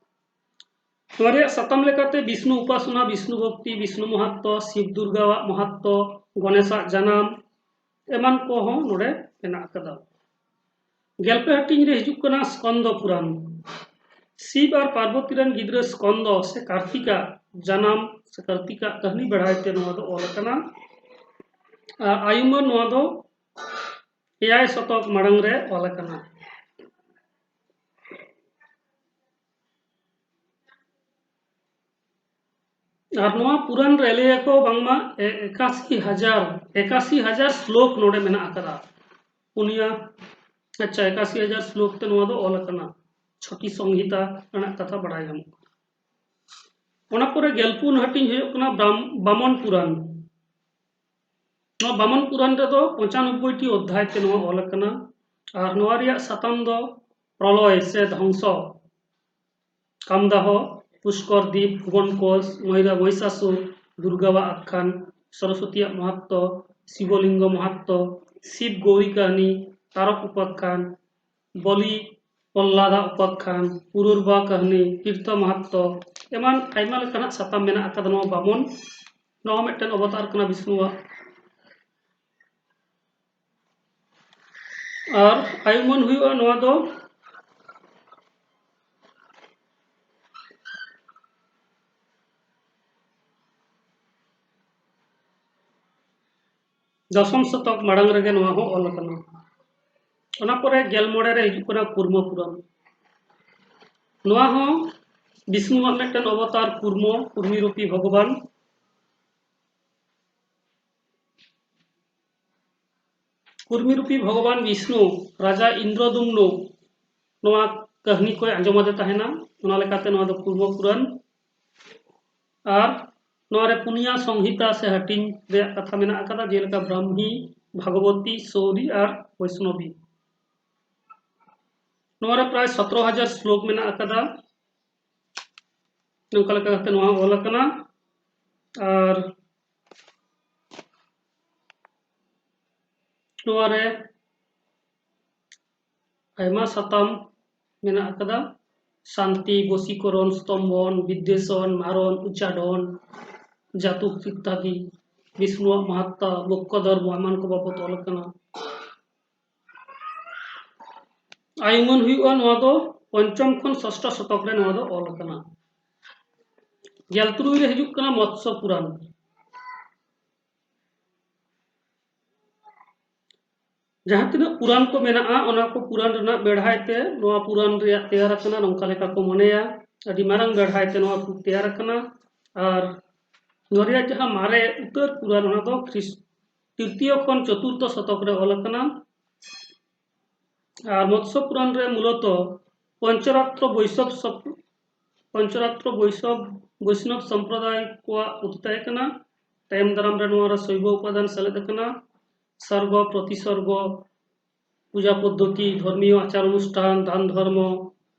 ᱱᱚᱣᱟ ᱨᱮᱭᱟᱜ ᱥᱟᱛᱟᱢ ᱞᱮᱠᱟᱛᱮ ᱵᱤᱥᱱᱩ ᱩᱯᱟᱥᱚᱱᱟ, ᱵᱤᱥᱱᱩ ᱵᱷᱚᱠᱛᱤ, ᱵᱤᱥᱱᱩ ᱢᱟᱦᱟᱛᱛᱚ, ᱥᱤᱵ ᱫᱩᱨᱜᱟᱣᱟᱜ ᱢᱟᱦᱟᱛᱛᱚ, ᱜᱚᱱᱮᱥᱟᱜ ᱡᱟᱱᱟᱢ, ᱮᱢᱟᱱ ᱠᱚᱦᱚᱸ ᱱᱚᱰᱮ ᱢᱮᱱᱟᱜ ᱟᱠᱟᱫᱟ᱾ ᱜᱮᱞ ᱯᱮ ᱦᱟᱹᱴᱤᱧ ᱨᱮ ᱦᱤᱡᱩᱜ ᱠᱟᱱᱟ ᱥᱠᱚᱱᱫᱚ ᱯᱩᱨᱟᱱ᱾ ᱥᱤᱵ ᱟᱨ ᱯᱟᱨᱵᱚᱛᱤ ᱨᱮᱱ ᱜᱤᱫᱽᱨᱟᱹ ᱥᱠᱚᱱᱫᱚ ᱥᱮ ᱠᱟᱨᱛᱤᱠᱟᱜ ᱡᱟᱱᱟᱢ ᱥᱮ ᱠᱟᱨᱛᱤᱠᱟᱜ ᱠᱟᱹᱦᱱᱤ ᱵᱟᱲᱟᱭ ᱛᱮ ᱱᱚᱣᱟ ᱫᱚ ᱚᱞ ᱟᱠᱟᱱᱟ᱾ ᱟᱨ ᱟᱭᱩᱢᱟᱹᱱ ᱱᱚᱣᱟ ᱫᱚ ᱮᱭᱟᱭ ᱥᱚᱛᱚᱠ ᱢᱟᱲᱟᱝ ᱨᱮ ᱚᱞ ᱟᱠᱟᱱᱟ᱾ ᱟᱨ ᱱᱚᱣᱟ ᱯᱩᱨᱟᱱ ᱨᱮ ᱞᱟᱹᱭᱟᱠᱚ ᱵᱟᱝᱢᱟ ᱮ-, ᱮᱠᱟᱥᱤ ᱦᱟᱡᱟᱨ, ᱮᱠᱟᱥᱤ ᱦᱟᱡᱟᱨ ᱥᱞᱳᱠ ᱱᱚᱰᱮ ᱢᱮᱱᱟᱜ ᱟᱠᱟᱫᱟ᱾ ᱯᱩᱱᱭᱟ, ᱟᱪᱪᱷᱟ, ᱮᱠᱟᱥᱤ ᱦᱟᱡᱟᱨ ᱥᱞᱳᱠ ᱛᱮ ᱱᱚᱣᱟ ᱫᱚ ᱚᱞ ᱟᱠᱟᱱᱟ᱾ ᱪᱷᱚᱴᱤ ᱥᱚᱝᱦᱤᱛᱟ ᱨᱮᱱᱟᱜ ᱠᱟᱛᱷᱟ ᱵᱟᱲᱟᱭ ᱧᱟᱢᱚᱜ ᱠᱟᱱᱟ᱾ ᱚᱱᱟ ᱯᱚᱨᱮ ᱜᱮᱞᱯᱩᱱ ᱦᱟᱹᱴᱤᱧ ᱦᱩᱭᱩᱜ ᱠᱟᱱᱟ ᱵᱨᱟᱢ-, ᱵᱟᱢᱚᱱ ᱯᱩᱨᱟᱱ᱾ ᱱᱚᱣᱟ ᱵᱟᱢᱚᱱ ᱯᱩᱨᱟᱱ ᱨᱮᱫᱚ ᱯᱚᱸᱪᱟᱱᱚᱵᱵᱳᱭ ᱴᱤ ᱚᱫᱽᱫᱷᱟᱭ ᱛᱮ ᱱᱚᱣᱟ ᱚᱞ ᱟᱠᱟᱱᱟ᱾ ᱟᱨ ᱱᱚᱣᱟ ᱨᱮᱭᱟᱜ ᱥᱟᱛᱟᱢ ᱫᱚ ᱯᱨᱚᱞᱚᱭ ᱥᱮ ᱫᱷᱚᱝᱥᱚ, ᱠᱟᱢᱫᱟᱦᱚ, ᱯᱩᱥᱠᱚᱨ ᱫᱤᱯ, ᱵᱷᱩᱵᱚᱱ ᱠᱳᱥ, ᱢᱚᱭᱨᱟ ᱢᱚᱦᱤᱥᱟᱥᱩᱨ, ᱫᱩᱨᱜᱟᱣᱟᱜ ᱟᱠᱷᱟᱱ, ᱥᱚᱨᱚᱥᱚᱛᱤᱭᱟᱜ ᱢᱟᱦᱟᱛᱛᱚ, ᱥᱤᱵᱚᱞᱤᱝᱜᱚ ᱢᱟᱦᱟᱛᱛᱚ, ᱥᱤᱵ ᱜᱳᱣᱨᱤ ᱠᱟᱹᱦᱱᱤ, ᱛᱟᱨᱚᱠ ᱩᱯᱟᱠᱷᱟᱱ, ᱵᱚᱞᱤ ᱯᱚᱞᱞᱟᱫᱟ ᱩᱯᱟᱠᱷᱟᱱ, ᱯᱩᱨᱩᱨᱵᱟ ᱠᱟᱹᱦᱱᱤ, ᱛᱤᱨᱛᱷᱚ ᱢᱟᱦᱟᱛᱛᱚ, ᱮᱢᱟᱱ ᱟᱭᱢᱟ ᱞᱮᱠᱟᱱᱟᱜ ᱥᱟᱛᱟᱢ ᱢᱮᱱᱟᱜ ᱟᱠᱟᱫᱟ ᱱᱚᱣᱟ ᱵᱟᱢᱚᱱ᱾ ᱱᱚᱣᱟ ᱦᱚᱸ ᱢᱤᱫᱴᱮᱱ ᱚᱵᱚᱛᱟᱨ ᱠᱟᱱᱟ ᱵᱤᱥᱱᱩᱣᱟᱜ᱾ ᱟᱨ ᱟᱭᱩᱢᱟᱹᱱ ᱦᱩᱭᱩᱜᱼᱟ ᱱᱚᱣᱟ ᱫᱚ ᱫᱚᱥᱚᱢ ᱥᱚᱛᱚᱠ ᱢᱟᱲᱟᱝ ᱨᱮᱜᱮ ᱱᱚᱣᱟ ᱦᱚᱸ ᱚᱞ ᱟᱠᱟᱱᱟ᱾ ᱚᱱᱟ ᱯᱚᱨᱮ ᱜᱮᱞ ᱢᱚᱬᱮ ᱨᱮ ᱦᱤᱡᱩᱜ ᱠᱟᱱᱟ ᱠᱩᱨᱢᱚ ᱯᱩᱨᱟᱱ᱾ ᱱᱚᱣᱟ ᱦᱚᱸ ᱵᱤᱥᱱᱩᱣᱟᱜ ᱢᱤᱫᱴᱮᱱ ᱚᱵᱚᱛᱟᱨ ᱠᱩᱨᱢᱚ, ᱠᱩᱨᱢᱤ ᱨᱩᱯᱤ ᱵᱷᱚᱜᱚᱵᱟᱱ᱾ ᱠᱩᱨᱢᱤ ᱨᱩᱯᱤ ᱵᱷᱚᱜᱚᱵᱟᱱ ᱵᱤᱥᱱᱩ ᱨᱟᱡᱟ ᱤᱱᱫᱨᱚᱫᱩᱢᱱᱩ ᱱᱚᱣᱟ ᱠᱟᱹᱦᱱᱤ ᱠᱚᱭ ᱟᱸᱡᱚᱢ ᱟᱫᱮ ᱛᱟᱦᱮᱱᱟ᱾ ᱚᱱᱟ ᱞᱮᱠᱟᱛᱮ ᱱᱚᱣᱟ ᱫᱚ ᱠᱩᱨᱢᱚ ᱯᱩᱨᱟᱱ᱾ ᱟᱨ ᱱᱚᱣᱟ ᱨᱮ ᱯᱩᱱᱭᱟ ᱥᱚᱝᱦᱤᱛᱟ ᱥᱮ ᱦᱟᱹᱴᱤᱧ ᱨᱮᱭᱟᱜ ᱠᱟᱛᱷᱟ ᱢᱮᱱᱟᱜ ᱟᱠᱟᱫᱟ, ᱡᱮᱞᱮᱠᱟ ᱵᱨᱟᱦᱢᱤ, ᱵᱷᱟᱜᱚᱵᱚᱛᱤ, ᱥᱳᱣᱨᱤ ᱟᱨ ᱵᱳᱭᱥᱱᱚᱵᱤ᱾ ᱱᱚᱣᱟ ᱨᱮ ᱯᱨᱟᱭ ᱥᱚᱛᱨᱚ ᱦᱟᱡᱟᱨ ᱥᱞᱳᱠ ᱢᱮᱱᱟᱜ ᱟᱠᱟᱫᱟ᱾ ᱱᱚᱝᱠᱟ ᱞᱮᱠᱟ ᱠᱟᱛᱮ ᱱᱚᱣᱟ ᱚᱞ ᱟᱠᱟᱱᱟ᱾ ᱟᱨ ᱱᱚᱣᱟ ᱨᱮ ᱟᱭᱢᱟ ᱥᱟᱛᱟᱢ ᱢᱮᱱᱟᱜ ᱟᱠᱟᱫᱟ᱾ ᱥᱟᱱᱛᱤ, ᱵᱚᱥᱤᱠᱚᱨᱚᱱ, ᱥᱛᱚᱢᱵᱷᱚᱱ, ᱵᱤᱫᱽᱫᱮᱥᱚᱱ, ᱢᱟᱨᱚᱱ, ᱩᱪᱟᱰᱚᱱ, ᱡᱟᱛᱩᱠ ᱤᱛᱛᱟᱫᱤ, ᱵᱤᱥᱱᱩᱣᱟᱜ ᱢᱟᱦᱟᱛᱛᱟ, ᱢᱳᱠᱠᱷᱚ ᱫᱷᱚᱨᱢᱚ, ᱮᱢᱟᱱ ᱠᱚ ᱵᱟᱵᱚᱛ ᱚᱞ ᱟᱠᱟᱱᱟ᱾ ᱟᱭᱩᱢᱟᱹᱱ ᱦᱩᱭᱩᱜᱼᱟ, ᱱᱚᱣᱟ ᱫᱚ ᱯᱚᱧᱪᱚᱢ ᱠᱷᱚᱱ ᱥᱚᱥᱴᱚ ᱥᱚᱛᱚᱠ ᱨᱮ ᱱᱚᱣᱟ ᱫᱚ ᱚᱞ ᱟᱠᱟᱱᱟ᱾ ᱜᱮᱞ ᱛᱩᱨᱩᱭ ᱨᱮ ᱦᱤᱡᱩᱜ ᱠᱟᱱᱟ ᱢᱚᱛᱥᱚ ᱯᱩᱨᱟᱱ᱾ ᱡᱟᱦᱟᱸ ᱛᱤᱱᱟᱹᱜ ᱯᱩᱨᱟᱱ ᱠᱚ ᱢᱮᱱᱟᱜᱼᱟ, ᱚᱱᱟ ᱠᱚ ᱯᱩᱨᱟᱱ ᱨᱮᱱᱟᱜ ᱵᱮᱲᱦᱟᱭ ᱛᱮ ᱱᱚᱣᱟ ᱯᱩᱨᱟᱱ ᱨᱮᱭᱟᱜ ᱛᱮᱭᱟᱨ ᱟᱠᱟᱱᱟ, ᱱᱚᱝᱠᱟ ᱞᱮᱠᱟ ᱠᱚ ᱢᱚᱱᱮᱭᱟ᱾ ᱟᱹᱰᱤ ᱢᱟᱨᱟᱝ ᱵᱮᱲᱦᱟᱭ ᱛᱮ ᱱᱚᱣᱟ ᱠᱚ ᱛᱮᱭᱟᱨ ᱟᱠᱟᱱᱟ᱾ ᱟᱨ ᱱᱚᱣᱟ ᱨᱮᱭᱟᱜ ᱡᱟᱦᱟᱸ ᱢᱟᱨᱮ ᱩᱛᱟᱹᱨ ᱯᱩᱨᱟᱱ, ᱚᱱᱟ ᱫᱚ ᱠᱷᱨᱤᱥ-, ᱛᱨᱤᱛᱤᱭᱚ ᱠᱷᱚᱱ ᱪᱚᱛᱩᱨᱛᱷᱚ ᱥᱚᱛᱚᱠ ᱨᱮ ᱚᱞ ᱟᱠᱟᱱᱟ᱾ ᱟᱨ ᱢᱚᱛᱥᱚ ᱯᱩᱨᱟᱱ ᱨᱮ ᱢᱩᱞᱚᱛᱚ ᱯᱚᱧᱪᱚᱨᱟᱛᱨᱚ ᱵᱳᱭᱥᱚᱵ ᱥᱚᱯ-, ᱯᱚᱧᱪᱚᱨᱟᱛᱨᱚ ᱵᱳᱭᱥᱚᱵ, ᱵᱳᱭᱥᱱᱚᱵ ᱥᱚᱢᱯᱨᱚᱫᱟᱭ ᱠᱚᱣᱟᱜ ᱯᱩᱛᱷᱤ ᱛᱟᱦᱮᱸ ᱠᱟᱱᱟ᱾ ᱛᱟᱭᱚᱢ ᱫᱟᱨᱟᱢ ᱨᱮ ᱱᱚᱣᱟ ᱨᱮ ᱥᱚᱭᱵᱚ ᱩᱯᱟᱫᱟᱱ ᱥᱮᱞᱮᱫ ᱟᱠᱟᱱᱟ᱾ ᱥᱚᱨᱜᱚ, ᱯᱨᱚᱛᱤᱥᱚᱨᱜᱚ, ᱯᱩᱡᱟ ᱯᱚᱫᱽᱫᱷᱚᱛᱤ, ᱫᱷᱚᱨᱢᱤᱭᱚ ᱟᱪᱟᱨ ᱚᱱᱩᱥᱴᱷᱟᱱ, ᱫᱟᱱ ᱫᱷᱚᱨᱢᱚ,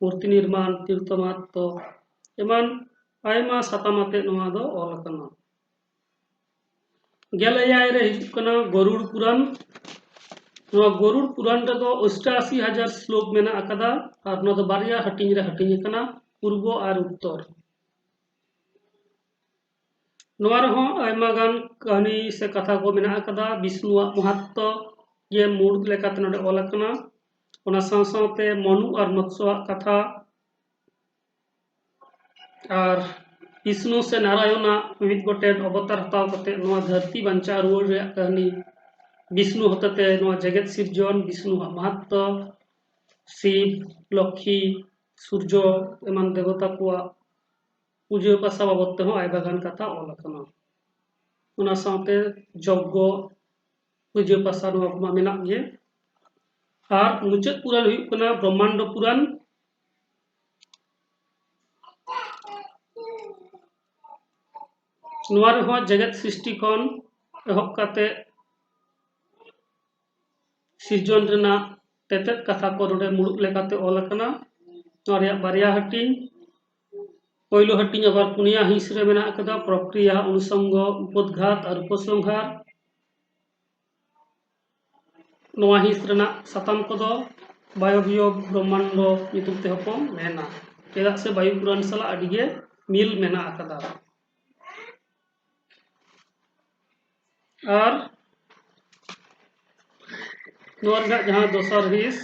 ᱢᱩᱨᱛᱤ ᱱᱤᱨᱢᱟᱱ, ᱛᱤᱨᱛᱷᱚ ᱢᱟᱦᱟᱛᱛᱚ, ᱮᱢᱟᱱ ᱟᱭᱢᱟ ᱥᱟᱛᱟᱢ ᱟᱛᱮ ᱱᱚᱣᱟ ᱫᱚ ᱚᱞ ᱟᱠᱟᱱᱟ᱾ ᱜᱮᱞ ᱮᱭᱟᱭ ᱨᱮ ᱦᱤᱡᱩᱜ ᱠᱟᱱᱟ ᱜᱚᱨᱩᱲ ᱯᱩᱨᱟᱱ᱾ ᱱᱚᱣᱟ ᱜᱚᱨᱩᱲ ᱯᱩᱨᱟᱱ ᱨᱮᱫᱚ ᱚᱥᱴᱟᱥᱤ ᱦᱟᱡᱟᱨ ᱥᱞᱳᱠ ᱢᱮᱱᱟᱜ ᱟᱠᱟᱫᱟ ᱟᱨ ᱱᱚᱣᱟ ᱫᱚ ᱵᱟᱨᱭᱟ ᱦᱟᱹᱴᱤᱧ ᱨᱮ ᱦᱟᱹᱴᱤᱧ ᱟᱠᱟᱱᱟ, ᱯᱩᱨᱵᱚ ᱟᱨ ᱩᱛᱛᱚᱨ᱾ ᱱᱚᱣᱟ ᱨᱮᱦᱚᱸ ᱟᱭᱢᱟ ᱜᱟᱱ ᱠᱟᱹᱦᱱᱤ ᱥᱮ ᱠᱟᱛᱷᱟ ᱠᱚ ᱢᱮᱱᱟᱜ ᱟᱠᱟᱫᱟ, ᱵᱤᱥᱱᱩᱣᱟᱜ ᱢᱟᱦᱟᱛᱛᱚ ᱜᱮ ᱢᱩᱬ ᱞᱮᱠᱟᱛᱮ ᱱᱚᱰᱮ ᱚᱞ ᱟᱠᱟᱱᱟ᱾ ᱚᱱᱟ ᱥᱟᱶ ᱥᱟᱶᱛᱮ ᱢᱚᱱᱩ ᱟᱨ ᱢᱚᱛᱥᱚᱣᱟᱜ ᱠᱟᱛᱷᱟ, ᱟᱨ ᱵᱤᱥᱱᱩ ᱥᱮ ᱱᱟᱨᱟᱭᱚᱱᱟᱜ ᱢᱤᱢᱤᱫ ᱜᱚᱴᱮᱱ ᱚᱵᱚᱛᱟᱨ ᱦᱟᱛᱟᱣ ᱠᱟᱛᱮ ᱱᱚᱣᱟ ᱫᱷᱟᱹᱨᱛᱤ ᱵᱟᱧᱪᱟᱣ ᱨᱩᱣᱟᱹᱲ ᱨᱮᱭᱟᱜ ᱠᱟᱹᱦᱱᱤ, ᱵᱤᱥᱱᱩ ᱦᱚᱛᱮᱛᱮ ᱱᱚᱣᱟ ᱡᱮᱜᱮᱛ ᱥᱤᱨᱡᱚᱱ, ᱵᱤᱥᱱᱩᱣᱟᱜ ᱢᱟᱦᱟᱛᱛᱚ, ᱥᱤᱵ, ᱞᱚᱠᱠᱷᱤ, ᱥᱩᱨᱡᱚ ᱮᱢᱟᱱ ᱫᱮᱵᱚᱛᱟ ᱠᱚᱣᱟᱜ ᱯᱩᱡᱟᱹ ᱯᱟᱥᱟ ᱵᱟᱵᱚᱫ ᱛᱮᱦᱚᱸ ᱟᱭᱢᱟ ᱜᱟᱱ ᱠᱟᱛᱷᱟ ᱚᱞ ᱟᱠᱟᱱᱟ᱾ ᱚᱱᱟ ᱥᱟᱶᱛᱮ ᱡᱚᱜᱽᱜᱚ, ᱯᱩᱡᱟᱹ ᱯᱟᱥᱟ, ᱱᱚᱣᱟ ᱠᱚᱢᱟ ᱢᱮᱱᱟᱜ ᱜᱮ᱾ ᱟᱨ ᱢᱩᱪᱟᱹᱫ ᱯᱩᱨᱟᱱ ᱦᱩᱭᱩᱜ ᱠᱟᱱᱟ ᱵᱨᱚᱦᱢᱟᱱᱰᱚ ᱯᱩᱨᱟᱱ᱾ ᱱᱚᱣᱟ ᱨᱮᱦᱚᱸ ᱡᱮᱜᱮᱛ ᱥᱨᱤᱥᱴᱤ ᱠᱷᱚᱱ ᱮᱦᱚᱵ ᱠᱟᱛᱮ ᱥᱤᱨᱡᱚᱱ ᱨᱮᱱᱟᱜ ᱛᱮᱛᱮᱫ ᱠᱟᱛᱷᱟ ᱠᱚ ᱱᱚᱰᱮ ᱢᱩᱲᱩᱫ ᱞᱮᱠᱟᱛᱮ ᱚᱞ ᱟᱠᱟᱱᱟ᱾ ᱱᱚᱣᱟ ᱨᱮᱭᱟᱜ ᱵᱟᱨᱭᱟ ᱦᱟᱹᱴᱤᱧ, ᱯᱳᱭᱞᱳ ᱦᱟᱹᱴᱤᱧ ᱟᱵᱟᱨ ᱯᱩᱱᱭᱟ ᱦᱤᱸᱥ ᱨᱮ ᱢᱮᱱᱟᱜ ᱟᱠᱟᱫᱟ, ᱯᱨᱚᱠᱨᱤᱭᱟ, ᱚᱱᱩᱥᱚᱝᱜᱚ, ᱩᱯᱚᱫᱷᱟᱛ ᱟᱨ ᱩᱯᱚᱥᱚᱝᱦᱟᱨ᱾ ᱱᱚᱣᱟ ᱦᱤᱸᱥ ᱨᱮᱱᱟᱜ ᱥᱟᱛᱟᱢ ᱠᱚᱫᱚ ᱵᱟᱭᱚᱵᱤᱭᱚ ᱵᱨᱚᱦᱢᱟᱱᱰᱚ ᱧᱩᱛᱩᱢ ᱛᱮᱦᱚᱸ ᱠᱚ ᱢᱮᱱᱟ, ᱪᱮᱫᱟᱜ ᱥᱮ ᱵᱟᱭᱩ ᱯᱩᱨᱟᱱ ᱥᱟᱞᱟᱜ ᱟᱹᱰᱤ ᱜᱮ ᱢᱤᱞ ᱢᱮᱱᱟᱜ ᱟᱠᱟᱫᱟ᱾ ᱟᱨ ᱱᱚᱣᱟ ᱨᱮᱱᱟᱜ ᱡᱟᱦᱟᱸ ᱫᱚᱥᱟᱨ ᱦᱤᱸᱥ,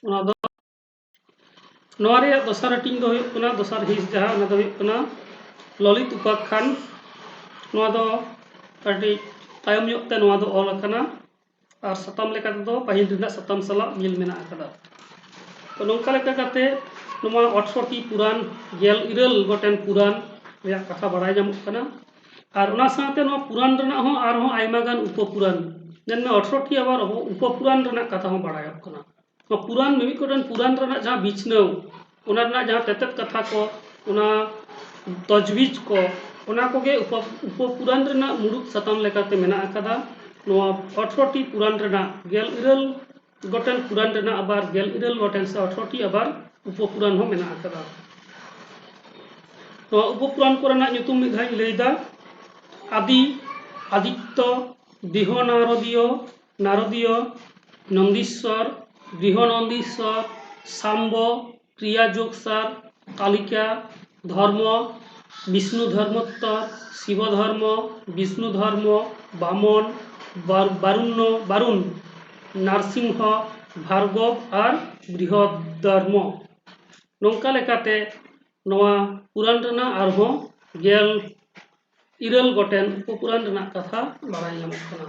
ᱚᱱᱟ ᱫᱚ, ᱱᱚᱣᱟ ᱨᱮᱭᱟᱜ ᱫᱚᱥᱟᱨ ᱦᱟᱹᱴᱤᱧ ᱫᱚ ᱦᱩᱭᱩᱜ ᱠᱟᱱᱟ, ᱫᱚᱥᱟᱨ ᱦᱤᱸᱥ ᱡᱟᱦᱟᱸ, ᱚᱱᱟ ᱫᱚ ᱦᱩᱭᱩᱜ ᱠᱟᱱᱟ ᱞᱚᱞᱤᱛ ᱩᱯᱟᱠᱷᱟᱱ᱾ ᱱᱚᱣᱟ ᱫᱚ ᱠᱟᱹᱴᱤᱡ ᱛᱟᱭᱚᱢ ᱧᱚᱜ ᱛᱮ ᱱᱚᱣᱟ ᱫᱚ ᱚᱞ ᱟᱠᱟᱱᱟ᱾ ᱟᱨ ᱥᱟᱛᱟᱢ ᱞᱮᱠᱟ ᱛᱮᱫᱚ ᱯᱟᱹᱦᱤᱞ ᱨᱮᱱᱟᱜ ᱥᱟᱛᱟᱢ ᱥᱟᱞᱟᱜ ᱢᱤᱞ ᱢᱮᱱᱟᱜ ᱟᱠᱟᱫᱟ᱾ ᱛᱚ, ᱱᱚᱝᱠᱟ ᱞᱮᱠᱟ ᱠᱟᱛᱮ ᱱᱚᱣᱟ ᱟᱴᱷᱨᱚ ᱴᱤ ᱯᱩᱨᱟᱱ, ᱜᱮᱞ ᱤᱨᱟᱹᱞ ᱜᱚᱴᱮᱱ ᱯᱩᱨᱟᱱ ᱨᱮᱭᱟᱜ ᱠᱟᱛᱷᱟ ᱵᱟᱲᱟᱭ ᱧᱟᱢᱚᱜ ᱠᱟᱱᱟ᱾ ᱟᱨ ᱚᱱᱟ ᱥᱟᱶᱛᱮ ᱱᱚᱣᱟ ᱯᱩᱨᱟᱱ ᱨᱮᱱᱟᱜ ᱦᱚᱸ ᱟᱨᱦᱚᱸ ᱟᱭᱢᱟ ᱜᱟᱱ ᱩᱯᱚᱯᱩᱨᱟᱱ, ᱧᱮᱞ ᱢᱮ, ᱟᱴᱷᱨᱚ ᱴᱤ ᱟᱵᱟᱨ ᱩᱯᱚᱯᱩᱨᱟᱱ ᱨᱮᱱᱟᱜ ᱠᱟᱛᱷᱟ ᱦᱚᱸ ᱵᱟᱲᱟᱭᱚᱜ ᱠᱟᱱᱟ᱾ ᱱᱚᱣᱟ ᱯᱩᱨᱟᱱ, ᱢᱤᱢᱤᱫ ᱜᱚᱴᱮᱱ ᱯᱩᱨᱟᱱ ᱨᱮᱱᱟᱜ ᱡᱟᱦᱟᱸ ᱵᱤᱪᱷᱱᱟᱹᱣ, ᱚᱱᱟ ᱨᱮᱱᱟᱜ ᱡᱟᱦᱟᱸ ᱛᱮᱛᱮᱫ ᱠᱟᱛᱷᱟ ᱠᱚ, ᱚᱱᱟ ᱛᱚᱡᱽᱵᱤᱡᱽ ᱠᱚ, ᱚᱱᱟ ᱠᱚᱜᱮ ᱩᱯᱚ-, ᱩᱯᱚᱯᱩᱨᱟᱱ ᱨᱮᱱᱟᱜ ᱢᱩᱲᱩᱫ ᱥᱟᱛᱟᱢ ᱞᱮᱠᱟᱛᱮ ᱢᱮᱱᱟᱜ ᱟᱠᱟᱫᱟ᱾ ᱱᱚᱣᱟ ᱟᱴᱷᱨᱚ ᱴᱤ ᱯᱩᱨᱟᱱ ᱨᱮᱱᱟᱜ ᱜᱮᱞ ᱤᱨᱟᱹᱞ ᱜᱚᱴᱮᱱ ᱯᱩᱨᱟᱱ ᱨᱮᱱᱟᱜ ᱟᱵᱟᱨ ᱜᱮᱞ ᱤᱨᱟᱹᱞ ᱜᱚᱴᱮᱱ ᱥᱮ ᱟᱴᱷᱨᱚ ᱴᱤ ᱟᱵᱟᱨ ᱩᱯᱚᱯᱩᱨᱟᱱ ᱦᱚᱸ ᱢᱮᱱᱟᱜ ᱟᱠᱟᱫᱟ᱾ ᱱᱚᱣᱟ ᱩᱯᱚᱯᱩᱨᱟᱱ ᱠᱚᱨᱮᱱᱟᱜ ᱧᱩᱛᱩᱢ ᱢᱤᱫ ᱫᱷᱟᱣ ᱤᱧ ᱞᱟᱹᱭᱫᱟ᱾ ᱟᱫᱤ, ᱟᱫᱤᱛᱛᱚ, ᱵᱨᱤᱦᱚ ᱱᱟᱨᱚᱫᱤᱭᱚ, ᱱᱟᱨᱚᱫᱤᱭᱚ, ᱱᱚᱱᱫᱤᱥᱥᱚᱨ, ᱵᱨᱤᱦᱚ ᱱᱚᱱᱫᱤᱥᱥᱚᱨ, ᱥᱟᱢᱵᱚ, ᱠᱨᱤᱭᱟ ᱡᱳᱜᱽ ᱥᱟᱨ, ᱠᱟᱞᱤᱠᱟ, ᱫᱷᱚᱨᱢᱚ, ᱵᱤᱥᱱᱩ ᱫᱷᱚᱨᱢᱳᱛᱛᱚᱨ, ᱥᱤᱵᱚ ᱫᱷᱚᱨᱢᱚ, ᱵᱤᱥᱱᱩ ᱫᱷᱚᱨᱢᱚ, ᱵᱟᱢᱚᱱ, ᱵᱟᱨ-, ᱵᱟᱨᱩᱱᱱᱚ, ᱵᱟᱨᱩᱱ, ᱱᱟᱨᱥᱤᱝᱦᱚ, ᱵᱷᱟᱨᱜᱚᱵ ᱟᱨ ᱵᱨᱤᱦᱚᱫ ᱫᱷᱚᱨᱢᱚ᱾ ᱱᱚᱝᱠᱟ ᱞᱮᱠᱟᱛᱮ ᱱᱚᱣᱟ ᱯᱩᱨᱟᱱ ᱨᱮᱱᱟᱜ ᱟᱨᱦᱚᱸ ᱜᱮᱞ ᱤᱨᱟᱹᱞ ᱜᱚᱴᱮᱱ ᱩᱯᱚᱯᱩᱨᱟᱱ ᱨᱮᱱᱟᱜ ᱠᱟᱛᱷᱟ ᱵᱟᱲᱟᱭ ᱧᱟᱢᱚᱜ ᱠᱟᱱᱟ᱾